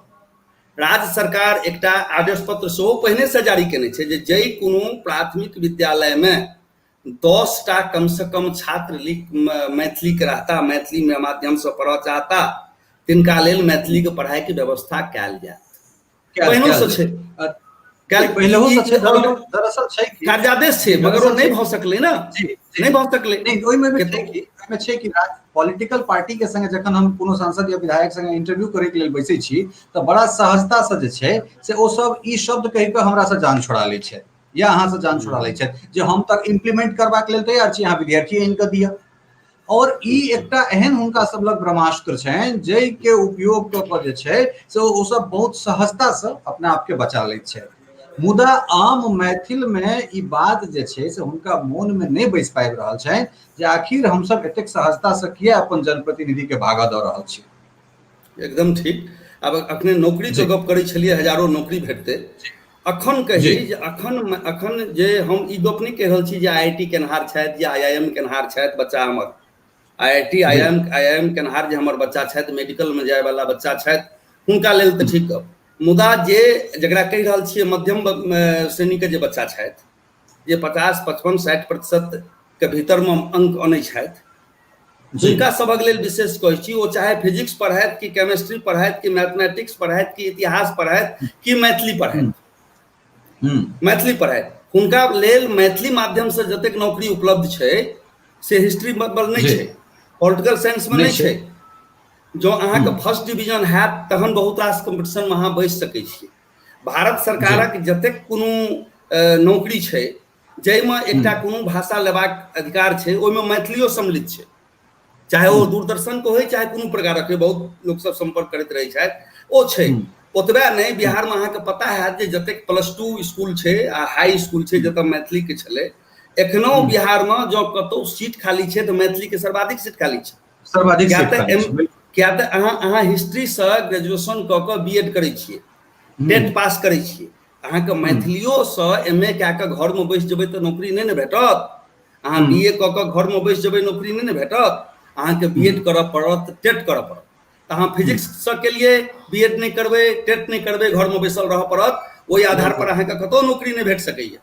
राज्य सरकार एकटा आदेश पत्र सेहो पहिनेसँ जारी केने छै जे जाहि कोनो प्राथमिक विद्यालयमे 10टा कमसँ कम छात्र लिख मैथिलीके रहता, मैथिलीमे माध्यमसँ पढ़ऽ चाहता, तिनका लेल मैथिलीके पढ़ाइके व्यवस्था कयल जायत। पहिनोसँ छै, दरअसल छै, कार्यादेश छै, मगर ओ नहि भऽ सकलै ने, नहि भऽ सकलै। नहि, ओहिमे भी छै कि ओहिमे छै कि पॉलिटिकल पार्टी के संगे जखन हम कोनो सांसद या विधायक संगे इंटरव्यू करे के लेल बैसै छी, तऽ बड़ा सहजता से जे छै से ओ सब ई शब्द कहि कऽ हमरा से जान छोड़ा लै छै या अहाँ से जान छोड़ा लै छथि जे हम तक इम्प्लीमेंट करबाक लेल तैयार छी, अहाँ विद्यार्थी आनि कऽ दिअ। और ई एकटा एहन हुनका सब लग ब्रह्मास्त्र छनि जाहिके उपयोग कऽ कऽ जे छै से ओ सब बहुत सहजतासँ अपना आपके बचा लैत छथि। मुदा आम मैथिलमे ई बात जे छै से हुनका मोनमे नहि बैस पाबि रहल छनि जे आखिर हमसब एतेक सहजतासँ किया अपन जनप्रतिनिधिके भागऽ दऽ रहल छी। एकदम ठीक। आब अखने नौकरीके गप करै छलियै, हजारो नौकरी भेटतै। अखन कही जे अखन अखन जे हम ई गप नहि कहि रहल छी जे आई I T केनहार छथि या आई I am केनहार छथि बच्चा हमर, I I T I I M केनहार जे हमर बच्चा छथि, मेडिकलमे जायवला बच्चा छथि, हुनका लेल तऽ ठीक गप। मुदा जे जकरा कहि रहल छियै मध्यम श्रेणीके जे बच्चा छथि, जे 50, 55, 60%के भीतरमे अंक अनै छथि, हुनका सभक लेल विशेष कहै छी, ओ चाहे फिजिक्स पढ़ायत कि केमिस्ट्री पढ़ायत कि मैथमेटिक्स पढ़ायत कि इतिहास पढ़ायत कि मैथिली पढ़ायत, मैथिली पढ़ायत, हुनका लेल मैथिली माध्यमसँ जतेक नौकरी उपलब्ध छै से हिस्ट्री पर नहि छै, पॉलिटिकल साइंसमे नहि छै। जँ अहाँके फर्स्ट डिवीजन हैत तहन बहुत रास कॉम्पिटिशनमे अहाँ बैस सकै छी। भारत सरकारक जतेक कोनो नौकरी छै जाहिमे एकटा कोनो भाषा लेबाक अधिकार छै, ओहिमे मैथिलियो सम्मिलित छै, चाहे ओ दूरदर्शनके होइ, चाहे कोनो प्रकारक होइ, बहुत लोकसब सम्पर्क करैत रहै छथि, ओ छै। ओतबे नहि, बिहारमे अहाँके पता हैत जे जतेक +2 स्कूल छै आ हाई स्कूल छै जतऽ मैथिलीके छलै, एखनो बिहारमे जँ कतहु सीट खाली छै तऽ मैथिलीके सर्वाधिक सीट खाली छै। सर्वाधिक सीट खाली छै। किया तऽ अहाँ हिस्ट्रीसँ ग्रेजुएशन कऽ कऽ बी एड करै छियै, टेट पास करै छियै, अहाँके मैथिलियोसँ एम ए कए कऽ घरमे बैस जेबै तऽ नौकरी नहि ने भेटत। अहाँ बी ए कऽ कऽ घरमे बैस जेबै, नौकरी नहि ने भेटत। अहाँके बी एड करऽ पड़त, टेट करऽ पड़त। तऽ अहाँ फिजिक्ससँ केलियै, बी एड नहि करबै, टेट नहि करबै, घरमे बैसल रहऽ पड़त। ओहि आधार पर अहाँके कतहु नौकरी नहि भेट सकैए।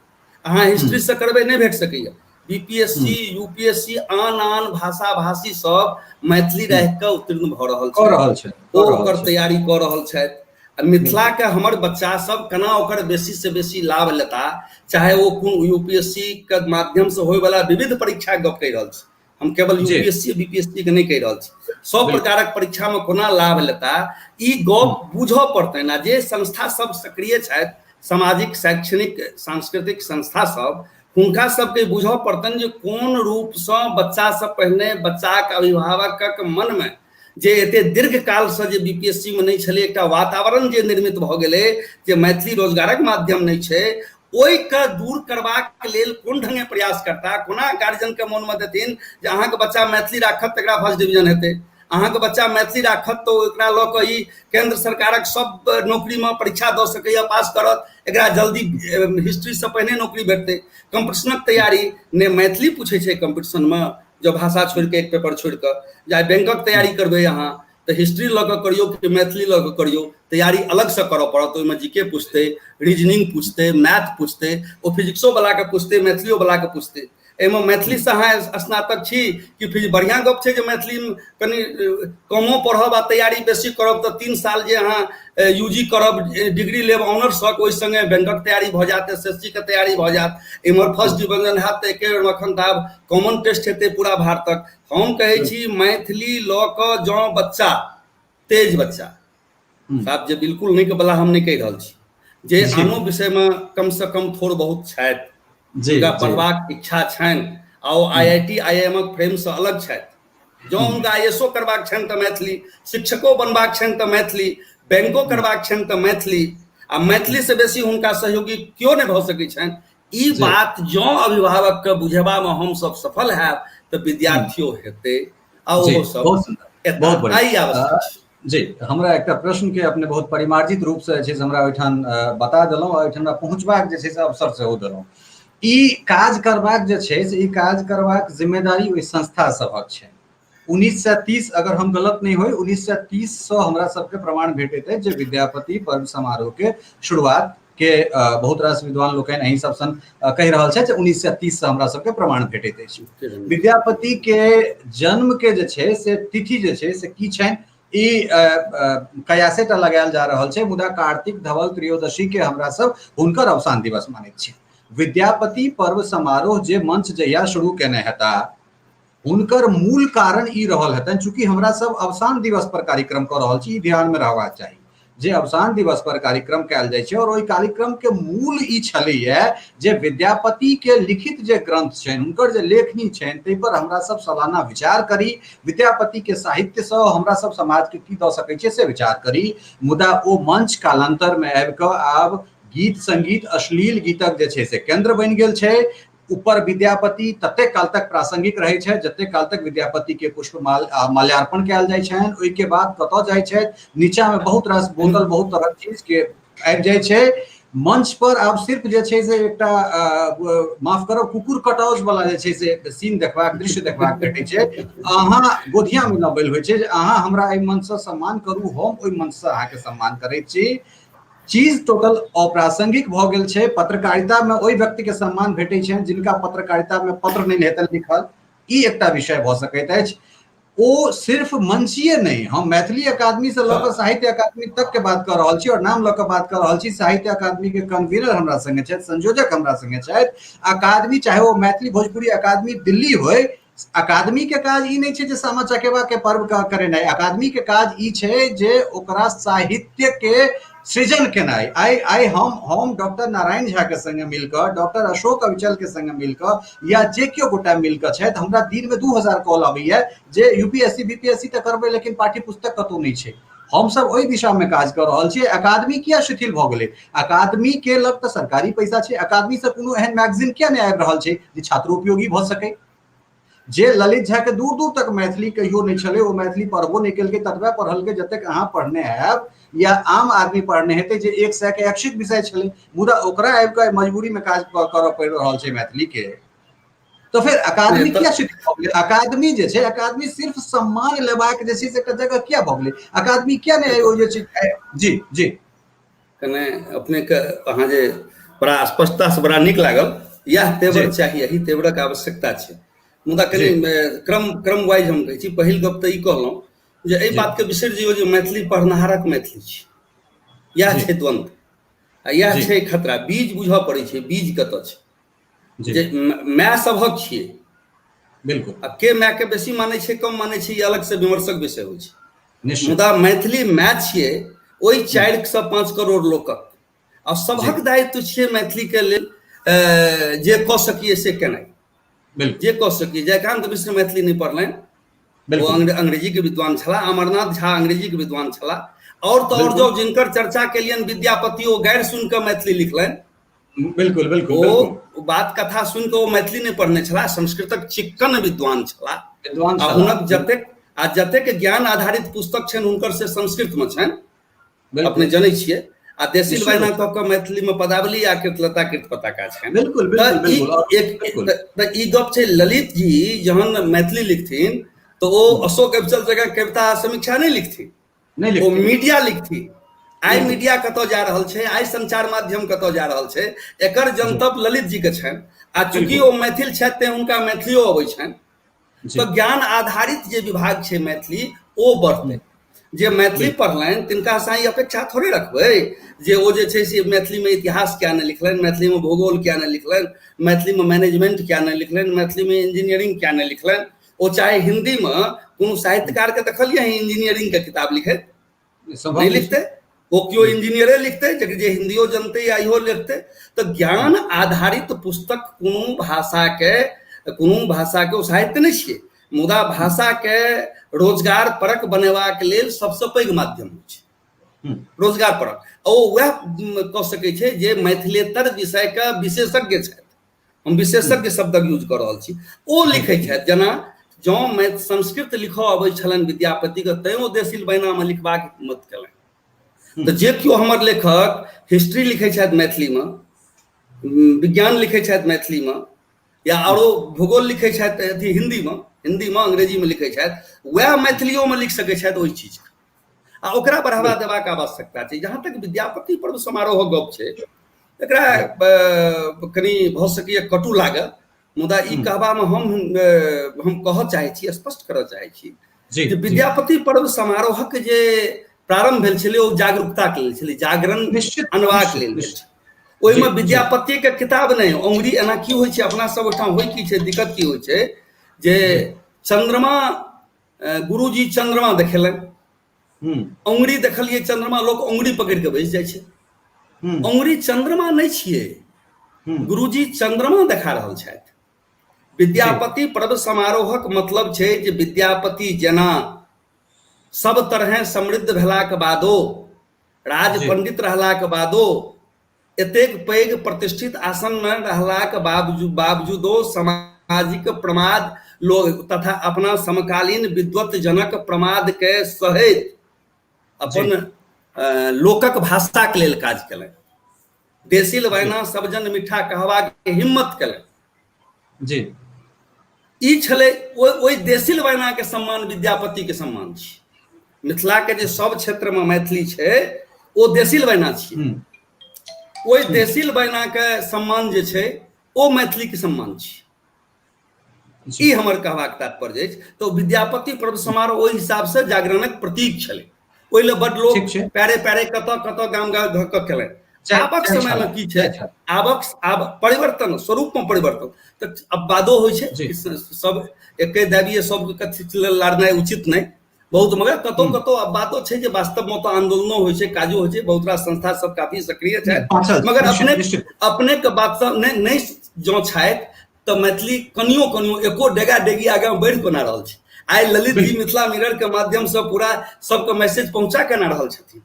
अहाँ हिस्ट्रीसँ करबै, नहि भेट सकैए। B P S C, U P S C, आन आन भाषा भाषी सब मैथिली राखि कऽ उत्तीर्ण भऽ रहल छै, ओ ओकर तैयारी कऽ रहल छथि। आ मिथिलाके हमर बच्चा सब केना ओकर बेसीसँ बेसी लाभ लेता, चाहे ओ कोन यू पी एस सी के माध्यमसँ होयवला विविध परीक्षाके गप कहि रहल छी हम, केवल U P S C, B P S C के नहि कहि रहल छी, सब प्रकारक परीक्षामे कोना लाभ लेता ई गप बुझऽ पड़तनि। आ जे संस्था सब सक्रिय छथि, सामाजिक, शैक्षणिक, सांस्कृतिक संस्था सब, हुनका सबके बुझऽ पड़तनि जे कोन रूपसँ बच्चासँ पहिने बच्चाके अभिभावकक मनमे जे एते दीर्घकालसँ जे बी पी एस सी मे नहि छलै, एकटा वातावरण जे निर्मित भऽ गेलै जे मैथिली रोजगारक माध्यम नहि छै, ओहिके दूर करबाक लेल कोन ढंगे प्रयास करता, कोना गार्जियनके मोनमे देथिन जे अहाँके बच्चा मैथिली राखत तऽ एकरा फर्स्ट डिवीजन हेतै, अहाँके बच्चा मैथिली राखत तऽ एकरा लऽ कऽ ई केन्द्र सरकारक सब नौकरीमे परीक्षा दऽ सकैए, पास करत, एकरा जल्दी हिस्ट्रीसँ पहिने नौकरी भेटतै। कम्पिटिशनक तैयारी ने मैथिली पूछै छै कम्पिटिशनमे, जब भाषा छोड़िके एक पेपर छोड़िके जे आइ बैंकक तैयारी करबै अहाँ तऽ हिस्ट्री लऽ कऽ करियौ कि मैथिली लऽ कऽ करियौ, तैयारी अलगसँ करऽ पड़त। ओहिमे जी के पूछतै, रीजनिंग पूछतै, मैथ पूछतै, ओ फिजिक्सो वलाके पूछतै, मैथिलियो वलाके पूछतै। एहिमे मैथिलीसँ अहाँ स्नातक छी कि फिर बढ़िआँ गप छै जे मैथिली कनि कमो पढ़ब आ तैयारी बेसी करब तऽ 3 साल जे अहाँ यूजी करब, डिग्री लेब ऑनर्सक, ओहि सङ्गे बैंकक तैयारी भऽ जायत, एस एस सी के तैयारी भऽ जायत, एम्हर फर्स्ट डिवीजन हैत तऽ एके बेरमे एखन तऽ आब कॉमन टेस्ट हेतै पूरा भारतक। हम कहै छी मैथिली लऽ कऽ जँ बच्चा तेज बच्चा साहब, जे बिल्कुल नीक वाला हम नहि कहि रहल छी, जे आनो विषयमे कमसँ कम थोड़ बहुत छथि, हुनका पढ़बाक इच्छा छनि आ ओ I I T I I am फ्रेमसँ अलग छथि, जँ हुनका I S O करबाक छनि तऽ मैथिली, शिक्षको बनबाक छनि तऽ मैथिली, बैंको करबाक छनि तऽ मैथिली, आ मैथिलीसँ बेसी हुनका सहयोगी केओ नहि भऽ सकै छनि। ई बात जँ अभिभावकके बुझेबामे हमसब सफल हैब तऽ विद्यार्थियो हेतै आ ओहो सब बहुत बढ़िया। जी, हमरा एकटा प्रश्न के अपने बहुत परिमार्जित रूप से जे छै हमरा ओहिठाम बता देलहुँ आ ओहिठाम हमरा पहुँचबाक जे छै से अवसर सेहो देलहुँ। ई काज करबाक जे छै से ई काज करबाक जिम्मेदारी ओहि संस्था सभक छै। 1930, अगर हम गलत नहि होइ, 1930 सँ हमरा सबके प्रमाण भेटैत अछि जे विद्यापति पर्व समारोह के शुरुआत के बहुत रास विद्वान लोकनि एहि सब सन कहि रहल छथि जे 1930 सँ हमरा सबके प्रमाण भेटैत अछि। विद्यापति के जन्म के जे छै से तिथि जे छै से की छनि ई कयासे टा लगायल जा रहल छै, मुदा कार्तिक धवल त्रयोदशी के हमरा सब हुनकर अवसान दिवस मानैत छी। विद्यापति पर्व समारोह जे मंच जहिया शुरू केने हेता हुनकर मूल कारण ई रहल हेतनि, चूँकि हमरा सब अवसान दिवस पर कार्यक्रम कऽ रहल छी, ई ध्यान में रहबाक चाही जे अवसान दिवस पर कार्यक्रम कयल जाइ छै और ओहि कार्यक्रम के मूल ई छलैया जे विद्यापति के लिखित जे ग्रंथ छनि, हुनकर जे लेखनी छनि, ताहि पर हमरा सब सालाना विचार करी, विद्यापति के साहित्य सँ हमरा सब समाज के की दऽ सकै छियै से विचार करी। मुदा ओ मंच कालांतर में आबि कऽ आब गीत संगीत अश्लील गीतक जे छै से केंद्र बनि गेल छै। ऊपर विद्यापति ततेक काल तक प्रासंगिक रहै छै जतेक काल तक विद्यापति के पुष्प माल्यार्पण कयल जाइ छनि, ओहिके बाद कतऽ जाइ छथि, नीचा में बहुत रास बोतल बहुत तरहक चीज के आबि जाइ छै। मंच पर आब सिर्फ जे छै से एकटा माफ करब कुकुर कटौज वाला जे छै से सीन देखबाक, दृश्य देखबाक भेटै छै। अहाँ गोधिया में नबैल होइ छै जे अहाँ हमरा एहि मंच सँ सम्मान करू, हम ओहि मंच सँ अहाँके सम्मान करैत छी। चीज टोटल अप्रासंगिक भऽ गेल छै। पत्रकारिता में ओहि व्यक्ति के सम्मान भेटै छनि जिनका पत्रकारिता में पत्र नहि हेतनि लिखल, ई एकटा विषय भऽ सकैत अछि। ओ सिर्फ मंचीय नहि, हम मैथिली अकादमी से लऽ कऽ साहित्य अकादमी तक के बात कऽ रहल छी और नाम लऽ कऽ बात कऽ रहल छी। साहित्य अकादमी के कन्वीनर हमरा संगे छथि, संयोजक हमरा संगे छथि। अकादमी चाहे ओ मैथिली भोजपुरी अकादमी दिल्ली होय, अकादमी के काज ई नहि छै जे सामा चकेवा के पर्व करेनाइ, अकादमी के काज ई छै जे ओकरा साहित्य के सृजन केनाइ। आइ आइ हम डॉक्टर नारायण झा के संगे मिलकऽ, डॉक्टर अशोक अविचल के संगे मिलकऽ, या जे केओ गोटा मिलकऽ छथि, हमरा दिन में 2000 कॉल अबैया जे यूपीएससी बीपीएससी तऽ करबै लेकिन पाठ्य पुस्तक कतौ नहि छै। हमसब ओहि दिशा में काज कऽ रहल छियै। अकादमी किया शिथिल भऽ गेलै? अकादमी के लग तऽ सरकारी पैसा छै, अकादमी से कोनो एहन मैगजीन किया नहि आबि रहल छै जे छात्रोपयोगी भऽ सकै? जे ललित झा के दूर दूर तक मैथिली कहियो नहि छलै, ओ मैथिली पढ़बो नहि केलकै, ततबे पढ़लकै जतेक अहाँ पढ़ने हैब या आम आदमी पढ़ने हेतै, जे 100 के ऐच्छिक विषय छलै, मुदा ओकरा आबि कऽ मजबूरी में काज करऽ पड़ि रहल छै मैथिली के। तो फिर अकादमी किया शिथिल भऽ गेलै? अकादमी जे छै, अकादमी सिर्फ सम्मान लेबाक जे छै से एकटा जगह किया भऽ गेलै? अकादमी किया नहि ओ जे छै? जी जी कने अपनेके अहाँ जे बड़ा स्पष्टतासँ बड़ा नीक लागल, इएह तेवर चाही, एही तेवरक आवश्यकता छै। मुदा कनि क्रम क्रम वाइज हम कहै छी। पहिल गप तऽ ई कहलहुँ जे एहि बातके बिसरि जइयौ जे मैथिली पढ़निहारक मैथिली छी, इएह छै द्वन्द्व आ इएह छै खतरा। बीज बुझऽ पड़ै छै, बीज कतऽ छै, जे माय सभक छियै। बिल्कुल। आ के मायके बेसी मानै छै कम मानै छै, ई अलग से विमर्शक विषय होइ छै। मुदा मैथिली माय छियै ओहि 4 से 5 करोड़ लोकक, आ सभक दायित्व छियै मैथिलीके लेल जे कऽ सकिए से केनाइ, जे कऽ सकिए। जयकान्त मिश्र मैथिली नहि पढ़लनि, ओ अंग्रेजीके विद्वान छलाह, अमरनाथ झा अंग्रेजीके विद्वान छलाह, और तऽ और जो जिनकर चर्चा केलियनि विद्यापति, ओ गारि सुनि कऽ मैथिली लिखलनि। बिल्कुल बिल्कुल। ओ बात कथा सुनि कऽ ओ मैथिली नहि पढ़ने छलाह, संस्कृतक चिक्कन विद्वान छलाह। आ हुनक जतेक आ जतेक ज्ञान आधारित पुस्तक छनि हुनकर से संस्कृतमे छनि, अपने जनै छियै। आ देसिल बहिना कऽ कऽ मैथिलीमे पदावली आ कीर्तलता कीर्त पताका छनि। बिल्कुल बिल्कुल। एक तऽ ई गप छै, ललित जी जहन मैथिली लिखथिन तऽ ओ अशोक अविचल जकाँ कविता समीक्षा नहि लिखथिन, नहि ओ मीडिया लिखथिन। आइ मीडिया कतऽ जा रहल छै, आइ संचार माध्यम कतऽ जा रहल छै, एकर जनतब ललित जी के छनि। आ चूंकि ओ मैथिल छथि तें हुनका मैथिलियो अबै छनि। तऽ ज्ञान आधारित जे विभाग छै मैथिली, ओ बढ़तै। जे मैथिली पढ़लनि तिनकासँ ई अपेक्षा थोड़े रखबै जे ओ जे छै से मैथिलीमे इतिहास किया नहि लिखलनि, मैथिलीमे भूगोल किया नहि लिखलनि, मैथिलीमे मैनेजमेंट किया नहि लिखलनि, मैथिलीमे इंजीनियरिंग किया नहि लिखलनि। ओ चाहे हिन्दीमे कोनो साहित्यकारके देखलियै इंजीनियरिंगके किताब लिखैत? नहि लिखतै। ओ केओ इंजीनियरे लिखतै जे हिन्दियो जनतै या इहो लिखतै। तऽ ज्ञान आधारित पुस्तक कोनो भाषाके, कोनो भाषाके ओ साहित्य नहि छियै, मुदा भाषाके रोजगार परक बनेबाक लेल सबसँ पैघ माध्यम होइ छै रोजगार परक। ओ वएह कऽ सकै छै जे मैथिलेतर विषयके विशेषज्ञ छथि। हम विशेषज्ञ शब्दक यूज कऽ रहल छी। ओ लिखै छथि, जेना जँ संस्कृत लिखऽ अबै छलनि विद्यापतिके तैं ओ देसिल बैनामे लिखबाक हिम्मत केलनि। तऽ जे केओ हमर लेखक हिस्ट्री लिखै छथि मैथिलीमे, विज्ञान लिखै छथि मैथिलीमे, या आरो भूगोल लिखै छथि अथी हिन्दीमे, अंग्रेजीमे लिखै छथि, वएह मैथिलियोमे लिख सकै छथि ओहि चीजके, आ ओकरा बढ़ावा देबाक आवश्यकता छै। जहाँ तक विद्यापति पर्व समारोहक गप छै, एकरा कनि भऽ सकैए कटु लागल, मुदा ई कहबामे हम कहऽ चाहै छी, स्पष्ट करऽ चाहै छी जे विद्यापति पर्व समारोहक जे प्रारंभ भेल छलै ओ जागरूकताके लेल छलै, जागरण अनबाक लेल भेल छलै। ओहिमे विद्यापतिके किताब नहि, अङ्गुरी एना की होइ छै अपना सब ओहिठाम, होइ की छै, दिक्कत की होइ छै जे चंद्रमा, गुरुजी चंद्रमा देखेलनि, अङ्गुरी देखलियै चंद्रमा, लोक अङ्गुरी पकड़ि कऽ बैस जाइ छै। अङ्गुरी चंद्रमा नहि छियै, गुरुजी चंद्रमा देखा रहल छथि। विद्यापति पर्व समारोहक मतलब छै जे विद्यापति जेना सब तरहे समृद्ध भेलाक बादो, राज पंडित रहलाक बादो, एतेक पैघ प्रतिष्ठित आसनमे रहलाक बावजूदो सामाजिक प्रमाद लोग तथा अपना समकालीन विद्वत जनक प्रमाद के सहैत अपन लोकक भाषाके लेल काज केलनि। देसिल वैना सबजन मिठा कहबाक हिम्मत केलनि। जी ई छलै ओहि देसिल वैनाके सम्मान, विद्यापतिके सम्मान छी। मिथिलाके जे सब क्षेत्रमे मैथिली छै ओ देसिल वैना छियै। ओहि देसिल वैनाके सम्मान जे छै ओ मैथिलीके सम्मान छी। ई हमर कहबाक तात्पर्य अछि। तऽ विद्यापति पर्व समारोह ओहि हिसाबसँ जागरणक प्रतीक छलै। ओहि लए बड लोक पैरे पैरे कतऽ कतऽ गाम गाम धऽ कऽ केलनि। आबक समयमे की छै, आबक आब परिवर्तन, स्वरूपमे परिवर्तन तऽ अब बादो होइ छै। सब एके दाबिए सबके कथी लाड़नाइ उचित नहि बहुत, मगर कतौ कतौ अब बातो छै जे वास्तवमे तऽ आंदोलनो होइ छै, काजो होइ छै, बहुत रास संस्था सब काफी सक्रिय छथि, मगर अपने अपने के बात सब नहि जँ छथि तऽ मैथिली कनियो कनियो एको डेगा डेगी आगाँ बढ़ि कोना रहल छै। आइ ललित जी मिथिला मिरर के माध्यमसँ पूरा सबके मैसेज पहुँचा केना रहल छथिन।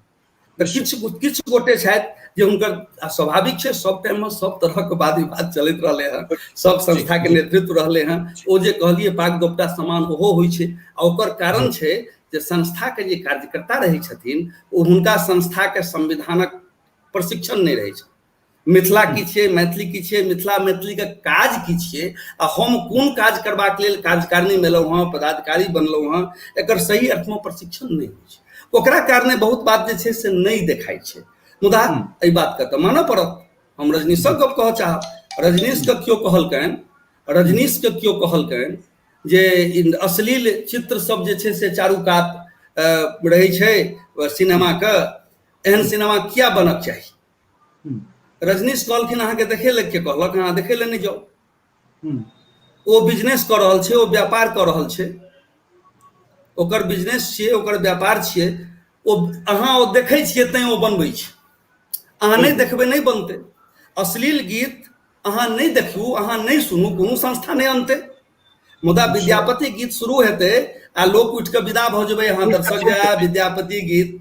तऽ किछु किछु गोटे छथि जे हुनकर, स्वाभाविक छै सब टाइममे सब तरहके वाद विवाद चलैत रहलै हँ, सब संस्थाके नेतृत्व रहलै हँ। ओ जे कहलियै पाग दोपटा समान ओहो होइ छै, आ ओकर कारण छै जे संस्थाके जे कार्यकर्ता रहै छथिन ओ हुनका संस्थाके संविधानक प्रशिक्षण नहि रहै छै। मिथिला की छियै, मैथिली की छियै, मिथिला मैथिलीके काज की छियै, आ हम कोन काज करबाक लेल कार्यकारिणीमे एलहुँ हँ, पदाधिकारी बनलहुँ हँ, एकर सही अर्थमे प्रशिक्षण नहि होइ छै। ओकरा कारणे बहुत बात जे छै से नहि देखाइ छै। मुदा एहि बातके तऽ मानऽ पड़त। हम रजनीशक गप कहऽ चाहब। रजनीशके केओ कहलकनि, रजनीशके केओ कहलकनि जे अश्लील चित्र सब जे छै से चारू कात रहै छै सिनेमाके, एहन सिनेमा किया बनक चाही? रजनीश कहलखिन अहाँके देखै लए के कहलक, अहाँ देखै लए नहि जाउ। ओ बिजनेस कऽ रहल छै, ओ व्यापार कऽ रहल छै, ओकर बिजनेस छियै, ओकर व्यापार छियै। ओ अहाँ ओ देखै छियै तैं ओ बनबै छै, अहाँ नहि देखबै नहि बनतै। अश्लील गीत अहाँ नहि देखियौ, अहाँ नहि सुनू, कोनो संस्था नहि अनतै। मुदा विद्यापति गीत शुरू हेतै आ लोक उठि कऽ विदा भऽ जेबै, अहाँ दर्शक जाय विद्यापति गीत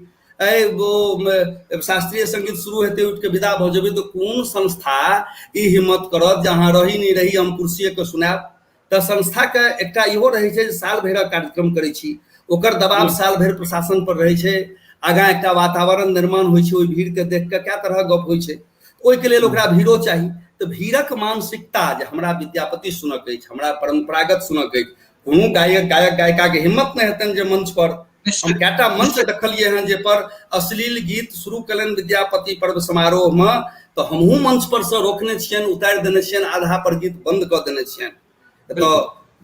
ओ शास्त्रीय संगीत शुरू हेतै उठि कऽ विदा भऽ जेबै, तऽ कोन संस्था ई हिम्मत करत जे अहाँ रही नहि रही हम कुर्सिएके सुनायब? तऽ संस्थाके एकटा इहो रहै छै जे साल भरिक कार्यक्रम करै छी, ओकर दबाव साल भरि प्रशासन पर रहै छै, आगाँ एकटा वातावरण निर्माण होइ छै, ओहि भीड़के देख कऽ कए तरहक गप होइ छै, ओहिके लेल ओकरा भीड़ो चाही। तऽ भीड़क मानसिकता जे हमरा विद्यापति सुनक अछि, हमरा परम्परागत सुनक अछि, कोनो गायक गायिकाके हिम्मत नहि हेतनि जे मंच पर हम कएटा मंच देखलियै हँ जे पर अश्लील गीत शुरू केलनि विद्यापति पर्व समारोहमे, तऽ हमहूँ मंच पर से रोकने छियनि, उतारि देने छियनि, आधा पर गीत बंद कऽ देने छियनि। तऽ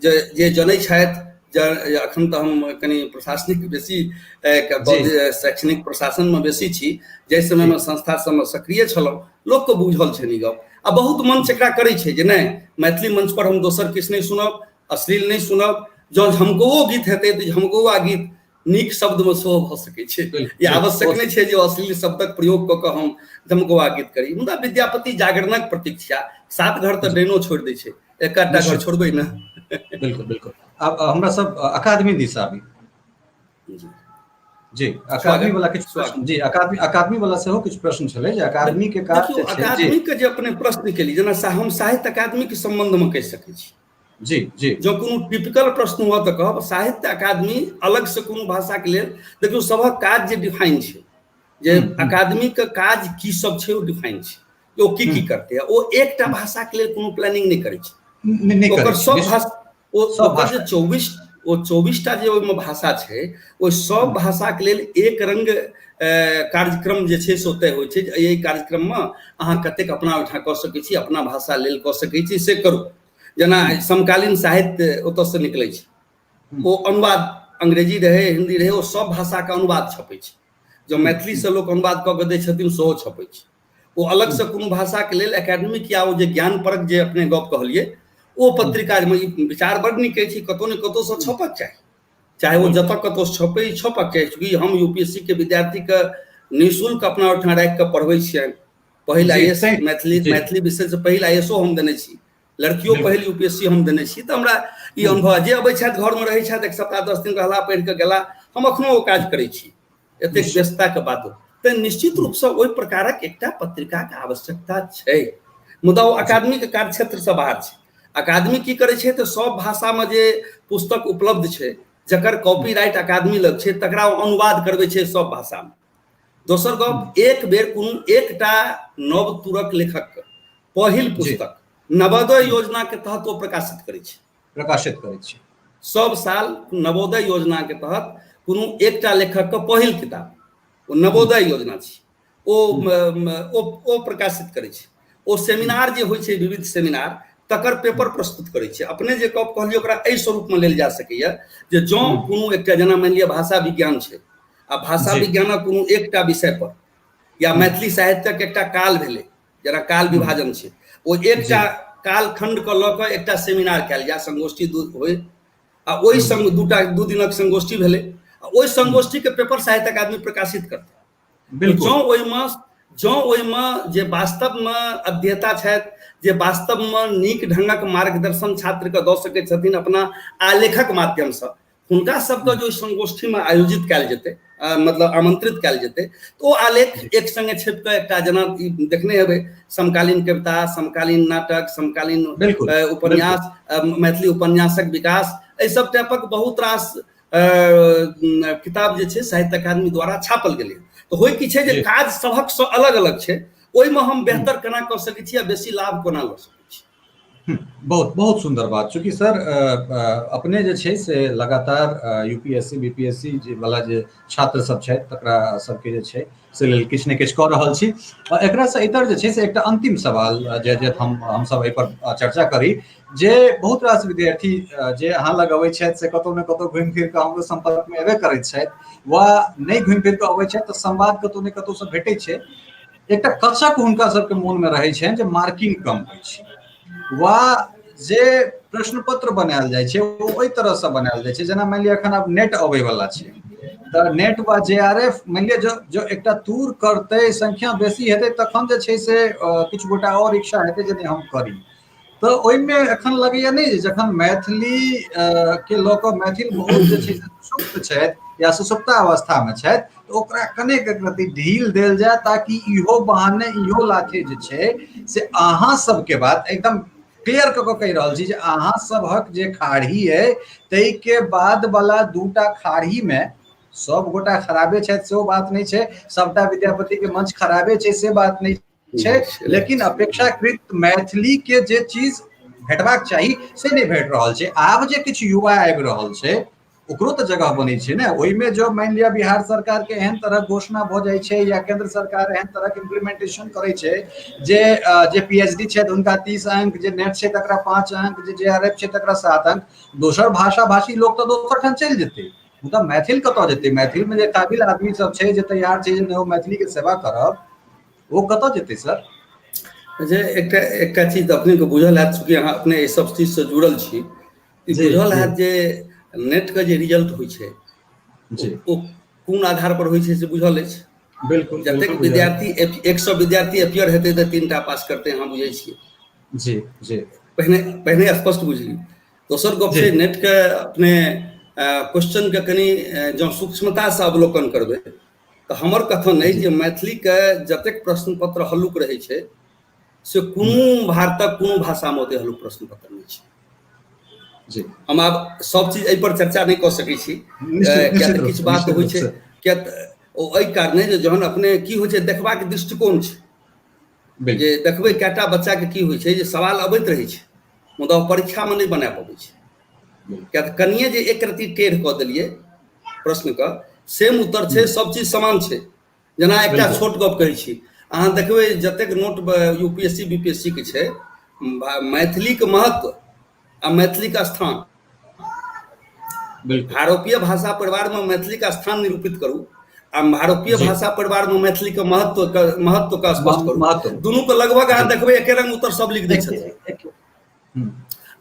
जे जे जनै छथि, एखन तऽ हम कनि प्रशासनिक बेसी शैक्षणिक प्रशासनमे बेसी छी, जाहि समयमे संस्था सबमे सक्रिय छलहुँ, लोकके बुझल छनि ई गप। आ बहुत मंच एकरा करै छै जे नहि, मैथिली मंच पर हम दोसर किछु नहि सुनब, अश्लील नहि सुनब। जँ झमकौओ गीत हेतै तऽ झमकौआ गीत नीक शब्दमे सेहो भऽ सकै छै। ई आवश्यक नहि छै जे अश्लील शब्दक प्रयोग कऽ कऽ हम झमकौआ गीत करी। मुदा विद्यापति जागरणक प्रतीक छिया, 7 घर तऽ डैनो छोड़ि दै छै, एकटा घर छोड़बै ने। बिल्कुल बिल्कुल। आब हमरा सब अकादमी दिस आबी। जी, अकादमी वाला किछु प्रश्न। जी, अकादमी अकादमी वाला सेहो किछु प्रश्न छलै जे अकादमी के काज जे छै। अकादमी के जे अपने प्रश्न केली, जेना हम साहित्य अकादमी के संबंध में कहि सकै छी। जी जी। जँ कोनो टिपिकल प्रश्न हुए तऽ कहब, साहित्य अकादमी अलग से कोनो भाषा के लेल, देखियौ सभक काज जे डिफाइन छै, जे अकादमी के काज की सब छै ओ डिफाइन छै, ओ की की करतै। ओ एकटा भाषा के लेल कोनो प्लानिंग नहि करै छै, ओकर सब भाषा, ओ ओकर जे 24, ओ 24टा जे ओहिमे भाषा छै, ओहि सब भाषाके लेल एक रंग कार्यक्रम जे छै से ओतय होइ छै। एहि कार्यक्रममे अहाँ कतेक अपना ओहिठाम कऽ सकै छी, अपना भाषा लेल कऽ सकै छी, से करू। जेना समकालीन साहित्य ओतयसँ निकलै छै, ओ अनुवाद अंग्रेजी रहै, हिंदी रहै, ओ सब भाषाके अनुवाद छपै छै। जँ मैथिलीसँ लोक अनुवाद कऽ के दै छथिन सेहो छपै छै। ओ अलगसँ कोनो भाषाके लेल एकेडमिक या ओ जे ज्ञानपरक जे अपने गप कहलियै, ओ पत्रिकामे ई विचार बड़ नीक अछि, कतहु ने कतहुसँ छपक चाही, चाहे ओ जतऽ कतहु छपै, छपक चाही। चूँकि हम यूपीएससी के विद्यार्थीके निःशुल्क अपना ओहिठाम राखि कऽ पढ़बै छियनि। पहिल I S Maithili, Maithili विषयसँ पहिल I S O हम देने छी, लड़कियों पहिल यूपीएससी हम देने छी। तऽ हमरा ई अनुभव जे अबै छथि, घरमे रहै छथि, एक सप्ताह 10 दिन रहला, पढ़ि कऽ गेला, हम एखनो ओ काज करै छी एतेक व्यस्तताके बादो। तऽ निश्चित रूपसँ ओहि प्रकारक एकटा पत्रिकाके आवश्यकता छै, मुदा ओ अकादमीके कार्यक्षेत्रसँ बाहर छै। अकादमी की करै छै तऽ सब भाषामे जे पुस्तक उपलब्ध छै, जकर कॉपीराइट अकादमी लग छै, तकरा ओ अनुवाद करबै छै सब भाषामे। दोसर गप, एक बेर कोनो एकटा नव तुरक लेखकके पहिल पुस्तक नवोदय योजना के तहत ओ प्रकाशित करै छै। प्रकाशित करै छै। सब साल नवोदय योजना के तहत कोनो एकटा लेखक के पहिल किताब, ओ नवोदय योजना छै, ओ ओ प्रकाशित करै छै। ओ सेमिनार जे होइ छै, विविध सेमिनार, तकर पेपर प्रस्तुत करै छै। अपने जे गप कहलियै ओकरा एहि स्वरूपमे लेल जा सकैए जे जँ कोनो एकटा, जेना मानि लिअ भाषा विज्ञान छै, आ भाषा विज्ञानक कोनो एकटा विषय पर, या मैथिली साहित्यक एकटा काल भेलै, जेना काल विभाजन छै, ओ एकटा कालखंडके लऽ कऽ एकटा सेमिनार कयल जाय, संगोष्ठी होइ, आ ओहि संग 2 दिनक संगोष्ठी भेलै, आ ओहि संगोष्ठीके पेपर साहित्य अकादमी प्रकाशित करतै। जँ ओहिमे जे वास्तवमे अध्येता छथि, जे वास्तवमे नीक ढंगक मार्गदर्शन छात्रके दऽ सकै छथिन अपना आलेखक माध्यमसँ, हुनका सबके जो संगोष्ठीमे आयोजित कयल जेतै, मतलब आमंत्रित कयल जेतै, तऽ ओ आलेख एक संगे छपि कऽ एकटा, जेना देखने हेबै समकालीन कविता, समकालीन नाटक, समकालीन उपन्यास, मैथिली उपन्यासक विकास, एहि सब टाइपक बहुत रास किताब जे छै साहित्य अकादमी द्वारा छापल गेलै। तऽ होइ की छै जे काज सभक सँ अलग अलग छै, ओहिमे हम बेहतर केना कऽ सकै छी आ बेसी लाभ कोना लऽ सकै छी। बहुत बहुत सुंदर बात। चूँकि सर अपने जे छै से लगातार यूपीएससी बीपीएससी जे वाला जे छात्र सब छथि तकरा सबके जे छै से लेल किछु ने किछु कऽ रहल छी। एकरा से इतर जे छै से एकटा अंतिम सवाल जे जे हमसब एहि पर चर्चा करी, जे बहुत रास विद्यार्थी जे अहाँ लग अबै छथि से कतहु ने कतहु घुमि फिर कऽ हमरो संपर्क मे एबे करैत छथि, वा नहि घुमि फिर कऽ अबै छथि तऽ संवाद कतहु ने कतहु से भेटै छै। एकटा कचक हुनका सबके मोन मे रहै छनि जे मार्किंग कम होइ छै, वा जे प्रश्न पत्र बनायल जाइ छै ओ ओहि तरह से बनायल जाइ छै, जेना मानि लिअ एखन आब नेट अबै वाला छै, तऽ नेट वा जे आर एफ मानि लिअ जो एकटा तूर करतै, संख्या बेसी हेतै, तखन जे छै से किछु गोटा आओर इच्छा हेतै जे नहि हम करी। तऽ ओहिमे एखन लगैया नहि जे जखन मैथिली के लऽ कऽ मैथिल बहुत जे छै से सुसुप्त छथि या सुसुप्ता अवस्थामे छथि, तऽ ओकरा कनेक एक रति ढील देल जाय, ताकि इहो बहाने इहो लाथे जे छै से अहाँ सबके बात एकदम क्लियर कऽ कऽ कहि रहल छी जे अहाँ सबहक जे खाड़ी अइ ताहिके बाद वाला 2टा खाड़ीमे सब गोटा खराबे छथि सेहो बात नहि छै, सबटा विद्यापति के मंच खराबे छै से बात नहि छै, लेकिन अपेक्षाकृत मैथिली के जे चीज भेटबाक चाही से नहि भेट रहल छै। आब जे किछु युवा आबि रहल छै ओकरो तऽ जगह बनै छै ने। ओहिमे जँ मानि लिअ बिहार सरकारके एहन तरहक घोषणा भऽ जाइ छै या केंद्र सरकार एहन तरहक इम्प्लीमेंटेशन करै छै जे जे पी एच डी छथि हुनका 30 अंक, जे नेट छै तकरा 5 अंक, जे जे आर एफ छै तकरा 7 अंक, दोसर भाषा भाषी लोक तऽ दोसर ठाम चलि जेतै, मुदा मैथिल कतऽ जेतै? मैथिलमे जे काबिल आदमी सब छै, जे तैयार छै जे नहि ओ मैथिलीके सेवा करब, ओ कतऽ जेतै सर? जे एकटा एकटा चीज अपनेके बुझल हैत, चूँकि अहाँ अपने एहि सब चीजसँ जुड़ल छी, ई बुझल हैत जे नेटके जे रिजल्ट होइ छै ओ कोन आधार पर होइ छै से बुझल अछि? बिल्कुल। जतेक विद्यार्थी 100 विद्यार्थी अपियर हेतै तऽ 3टा पास करतै, अहाँ बुझै छियै। जी जी। पहिने पहिने स्पष्ट बुझली। दोसर गप छै नेटके अपने क्वेश्चनके कनि जँ सूक्ष्मतासँ अवलोकन करबै तऽ हमर कथन अछि जे मैथिलीके जतेक प्रश्न पत्र हल्लुक रहै छै से कोनो भारतक कोनो भाषामे ओते हल्लुक प्रश्न पत्र नहि छै। जी। हम आब सब चीज एहि पर चर्चा नहि कऽ सकै छी, किया तऽ किछु बात होइ छै, किया तऽ ओ एहि कारणे जे जहन अपने की होइ छै देखबाक दृष्टिकोण छै जे देखबै कएटा बच्चाके की होइ छै जे सवाल अबैत रहै छै मुदा ओ परीक्षामे नहि बना पबै छै, किया तऽ कनिए जे एक रत्ती टेढ़ कऽ देलियै प्रश्नके, सेम उत्तर छै, सब चीज समान छै। जेना एकटा छोट गप कहै छी, अहाँ देखबै जतेक note U P S C B P S C के छै, मैथिलीके महत्व आ मैथिलीके स्थान, भारोपीय भाषा परिवारमे मैथिलीके स्थान निरूपित करू आ भारोपीय भाषा परिवारमे मैथिलीके महत्वके स्पष्ट करू, दुनूके लगभग अहाँ देखबै एके रंग उत्तर सब लिख दै छथिन।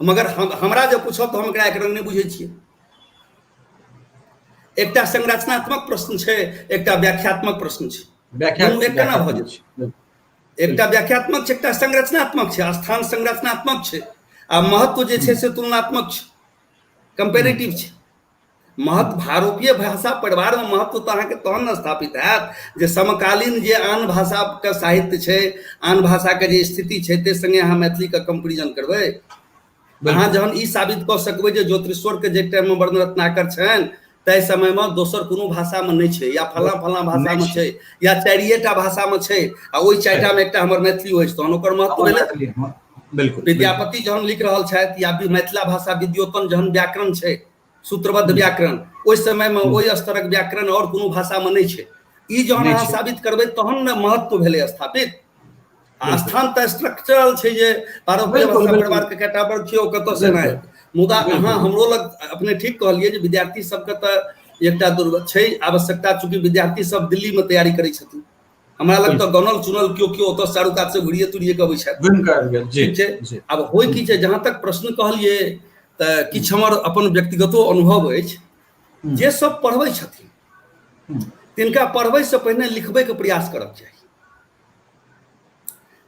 मगर हमरा जे पूछब तऽ हम एकरा एक रंग नहि बुझै छियै। एकटा संरचनात्मक प्रश्न छै, एकटा व्याख्यात्मक प्रश्न छै, दुनू एक केना भऽ जेतै? एकटा व्याख्यात्मक छै, एकटा संरचनात्मक छै। स्थान संरचनात्मक छै आ महत्व जे छै से तुलनात्मक छै, कम्पेरेटिव छै। महत्व भारोपीय भाषा परिवारमे महत्व तऽ अहाँके तहन ने स्थापित हैत जे समकालीन जे आन भाषाके साहित्य छै, आन भाषाके जे स्थिति छै, ताहि सङ्गे अहाँ मैथिलीके कम्पेरिजन करबै। अहाँ जहन ई साबित कऽ सकबै जे ज्योतिश्वरके जे टाइममे वर्णरत्नाकर छनि ताहि समयमे दोसर कोनो भाषामे नहि छै, या फलाँ फलाँ भाषामे छै, या 4टा भाषामे छै आ ओहि 4टामे एकटा हमर मैथिली अछि, तहन ओकर महत्व भेलै। बिल्कुल। विद्यापति जहन लिख रहल छथि या मिथिला भाषा विद्योतन जहन व्याकरण छै, सूत्रबद्ध व्याकरण, ओहि समयमे ओहि स्तरक व्याकरण आओर कोनो भाषामे नहि छै, ई जहन अहाँ साबित करबै तहन ने महत्व भेलै स्थापित। स्थान तऽ स्ट्रक्चरल छै जे पारम्परिक भाषा परिवारके कएटा वर्ग छै ओ कतऽ से नहि। मुदा अहाँ हमरो लग अपने ठीक कहलियै जे विद्यार्थी सबके तऽ एकटा छै आवश्यकता, चूँकि विद्यार्थी सब दिल्लीमे तैयारी करै छथिन, हमरा लग तऽ गनल चुनल केओ केओ ओतऽ चारू कात से घुरिए तुरिए के अबै छथि। ठीक छै। आब होइ की छै, जहाँ तक प्रश्न कहलियै तऽ किछु हमर अपन व्यक्तिगतो अनुभव अछि, जे सब पढ़बै छथिन तिनका पढ़बैसँ पहिने लिखबैके प्रयास करक चाही।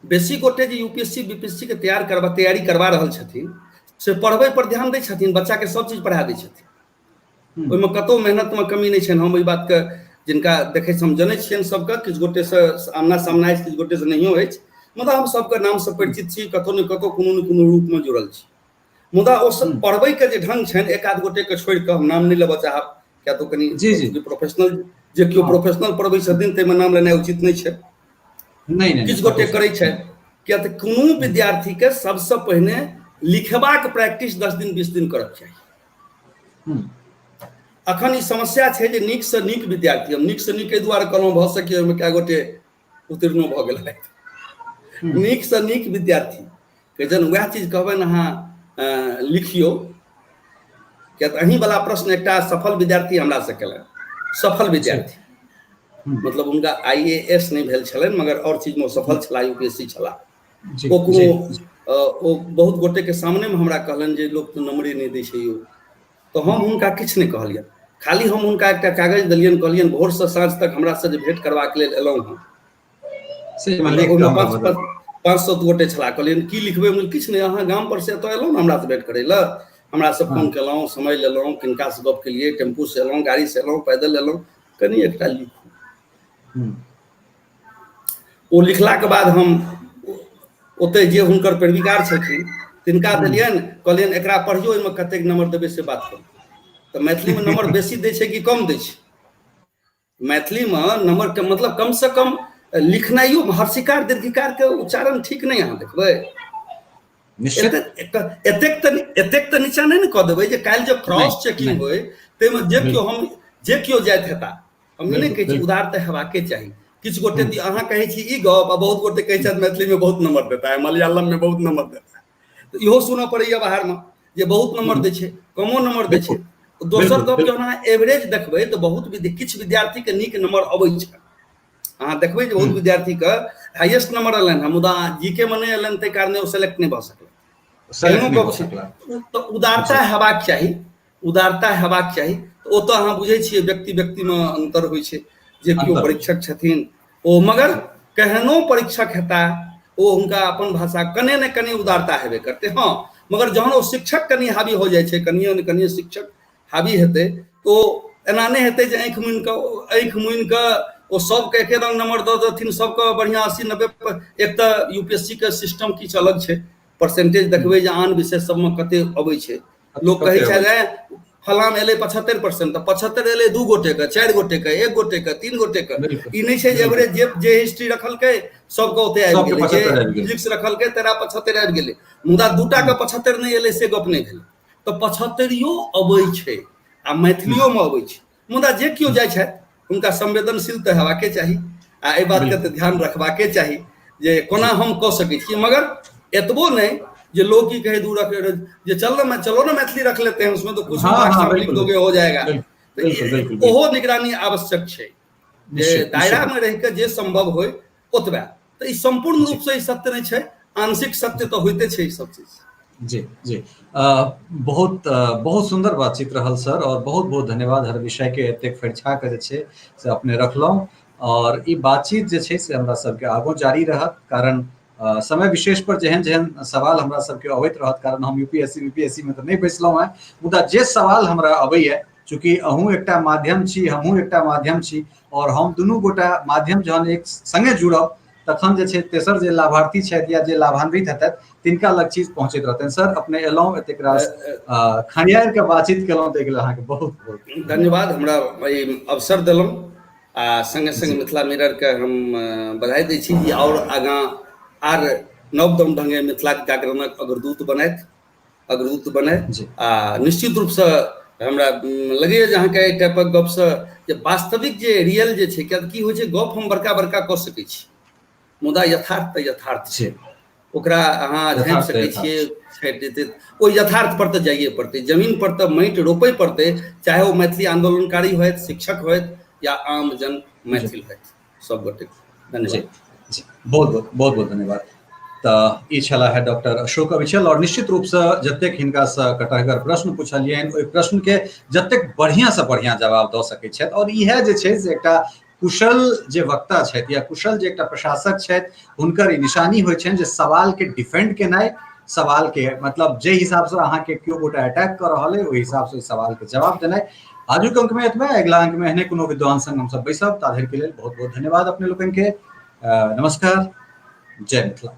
बेसी गोटे जे यूपीएससी बीपीएससी के तैयारी करवा रहल छथिन से पढ़बै पर ध्यान दै छथिन, बच्चाके सब चीज पढ़ा दै छथिन, ओहिमे कतहु मेहनतमे कमी नहि छनि। हम एहि बातके जिनका देखै हम जनै छियनि सबके, किछु गोटेसँ आमना सामना अछि, किछु गोटेसँ नहियो अछि, मुदा हम सबके नामसँ परिचित छी, कतहु ने कतहु कोनो ने कोनो रूपमे जुड़ल छी। मुदा ओ सब पढ़बैके जे ढंग छनि, एक आध गोटेके छोड़ि कऽ हम नाम नहि लेबऽ चाहब, किया तऽ कनि जी प्रोफेशनल जे केओ प्रोफेशनल पढ़बै छथिन ताहिमे नाम लेनाइ उचित नहि छै। नहि, किछु गोटे करै छथि, किया तऽ कोनो विद्यार्थीके सबसँ पहिने लिखबाक प्रैक्टिस 10 दिन 20 दिन करक चाही। अखन ई समस्या छै जे नीकसँ नीक विद्यार्थी, हम नीकसँ नीक एहि दुआरे कहलहुँ, भऽ सकैए ओहिमे कए गोटे उत्तीर्णो भऽ गेल हथि, नीकसँ नीक विद्यार्थी के जहन वएह चीज कहबनि अहाँ लिखियौ, किया तऽ अहीँवला प्रश्न एकटा सफल विद्यार्थी हमरासँ केलनि, सफल विद्यार्थी मतलब हुनका IAS नहि भेल छलनि, मगर आओर चीजमे ओ सफल छलाह, UPSC छलाह। ओ कोनो ओ बहुत गोटेके सामनेमे हमरा कहलनि जे लोक तऽ नम्बरे नहि दै छै यौ, तऽ हम हुनका किछु नहि कहलियनि, खाली हम हुनका एकटा कागज देलियनि, कहलियनि भोरसँ साँझ तक हमरासँ जे भेँट करबाक लेल एलहुँ हँ, 500 गोटे छलाह, कहलियनि की लिखबै? किछु नहि, अहाँ गाम पर से एतऽ एलहुँ ने हमरासँ भेँट करै लए, हमरासँ फोन केलहुँ, समय लेलहुँ, किनकासँ गप केलियै, टेम्पूसँ एलहुँ, गाड़ीसँ एलहुँ, पैदल एलहुँ, कनि एकटा लिखू। ओ लिखलाके बाद हम ओतहि जे हुनकर पैरवीकार छलखिन तिनका देलियनि, कहलियनि एकरा पढ़ियौ, एहिमे कतेक नम्बर देबै से बात करू। तऽ मैथिलीमे नम्बर बेसी दै छै कि कम दै छै? मैथिलीमे नम्बर के मतलब कम से कम लिखनाइयो हर्षिकार दीर्घिकार के उच्चारण ठीक नहि अहाँ देखबै, एतेक तऽ नीचा नहि ने कऽ देबै जे काल्हि जे क्रॉस चेकिंग होय ताहिमे जे केओ हम जे केओ जाइत हेता, हम नहि कहै छी, उदार तऽ हेबाके चाही। किछु गोटे अहाँ कहै छी ई गप आ बहुत गोटे कहै छथि मैथिलीमे बहुत नंबर देता है, मलयालममे बहुत नंबर देता है, तऽ इहो सुनऽ पड़ैया बाहरमे जे बहुत नंबर दै छै, कमो नंबर दै छै। दोसर गप, जहन अहाँ एवरेज देखबै तऽ बहुत किछु विद्यार्थीके नीक नंबर अबै छै। अहाँ देखबै जे बहुत विद्यार्थीके हाईएस्ट नंबर एलनि हँ, मुदा जी के मे नहि एलनि, ताहि कारणे ओ सेलेक्ट नहि भऽ सकलै। तऽ उदारता हेबाक चाही, उदारता हेबाक चाही। तऽ ओतऽ अहाँ बुझै छियै व्यक्ति व्यक्तिमे अन्तर होइ छै, जे केओ परीक्षक छथिन ओ, मगर केहनो परीक्षक हेता ओ हुनका अपन भाषा कने ने कने उदारता हेबे करतै। हँ, मगर जहन ओ शिक्षक कनि हावी हो जाइ छै, कनिए ने कनिए शिक्षक हावी हेतै, तऽ ओ एना नहि हेतै जे आँखि मुनि कऽ ओ सबके एके रंग नंबर दऽ देथिन, सबके बढ़िआँ 80-90। एक तऽ यूपीएससी के सिस्टम किछु अलग छै, परसेंटेज देखबै जे आन विषय सबमे कते अबै छै। लोक कहै छै जे फलाम एलै 75%, तऽ 75 एलै दू गोटेके, चारि गोटेके, एक गोटेके, तीन गोटेके। ई नहि छै जे एवरेज जे जे हिस्ट्री रखलकै सबके ओते आबि गेलै, जे फिजिक्स रखलकै तेरा 75 आबि गेलै, मुदा दूटा के 75 नहि एलै से गप नहि भेलै। तऽ 75 अबै छै आ मैथिलियोमे अबै छै, मुदा जे केओ जाइ छथि हुनका संवेदनशील तऽ हेबाके चाही आ एहि बातके तऽ ध्यान रखबाके चाही जे कोना हम कऽ सकै छी। मगर एतबो नहि जे लोग की कहे दूर रख जे चल ना, चलो ना, मैथिली रख लेते हैं, उसमें तो कुछ भी लिख दोगे हो जाएगा। ओहो निगरानी आवश्यक छै जे दायरामे रहि कऽ जे सम्भव होइ ओतबे। तऽ ई सम्पूर्ण रूपसँ ई सत्य नहि छै, आंशिक सत्य तऽ होइते छै ई सब चीज। जी जी, बहुत बहुत सुन्दर बातचीत रहल सर, और बहुत बहुत धन्यवाद। हर विषय के एतेक फरिछा के जे छै से अपने रखलहुँ और ई बातचीत जे छै से हमरा सबके आगो जारी रहत, कारण समय विशेष पर जेहन जेहन सवाल हमरा सबके अबैत रहत, कारण हम यूपीएससी बीपीएससी में तऽ नहि बैसलहुँ हेँ, मुदा जे सवाल हमरा अबैया, चूँकि अहूँ एकटा माध्यम छी, हमहूँ एकटा माध्यम छी, और हम दुनू गोटा माध्यम जहन एक संगे जुड़ब तखन जे छै तेसर जे लाभार्थी छथि या जे लाभान्वित हेतथि तिनका लग चीज पहुँचैत रहतनि। सर, अपने एलहुँ, एतेक रास खनियारि के बातचीत केलहुँ, ताहिके लेल अहाँके बहुत बहुत धन्यवाद। हमरा ई अवसर देलहुँ आ संगे संगे मिथिला मिररके हम बधाई दै छी जे आओर आगाँ आर नव दम ढंगे मिथिलाके जागरणक अग्रदूत बनथि, अग्रदूत बने। आ निश्चित रूपसँ हमरा लगैए जे अहाँके एहि टाइपक गपसँ जे वास्तविक जे रियल जे छै, किया की होइ छै, गप हम बड़का बड़का कऽ सकै छी, मुदा यथार्थ तऽ यथार्थ छै, ओकरा अहाँ झाँपि सकै छियै, छाटि देतै, ओहि यथार्थ पर तऽ जाइए पड़तै, जमीन पर तऽ माटि रोपै पड़तै, चाहे ओ मैथिली आन्दोलनकारी होथि, शिक्षक होथि या आम जन मैथिल होथि, सब गोटे। धन्यवाद। बहुत बहुत बहुत बहुत धन्यवाद। तऽ ई छला है डॉक्टर अशोक अविचल, और निश्चित रूपसँ जतेक हिनकासँ कटहगर प्रश्न पुछलियनि ओहि प्रश्नके जतेक बढ़िआँसँ बढ़िआँ जवाब दऽ सकैत छथि, और इएह जे छै से एकटा कुशल जे वक्ता छथि या कुशल जे एकटा प्रशासक छथि हुनकर ई निशानी होइ छनि जे सवालके डिफेंड केनाइ, सवालके मतलब जे हिसाबसँ अहाँके केओ गोटा अटैक कऽ रहल अइ ओहि हिसाबसँ ओहि सवालके जवाब देनाइ। आजुक अंकमे एतबे, अगिला अंकमे एहने कोनो विद्वान संग हमसब बैसब, ता धरिके लेल बहुत बहुत धन्यवाद अपने लोकनिके। नमस्कार, जय मिथिला।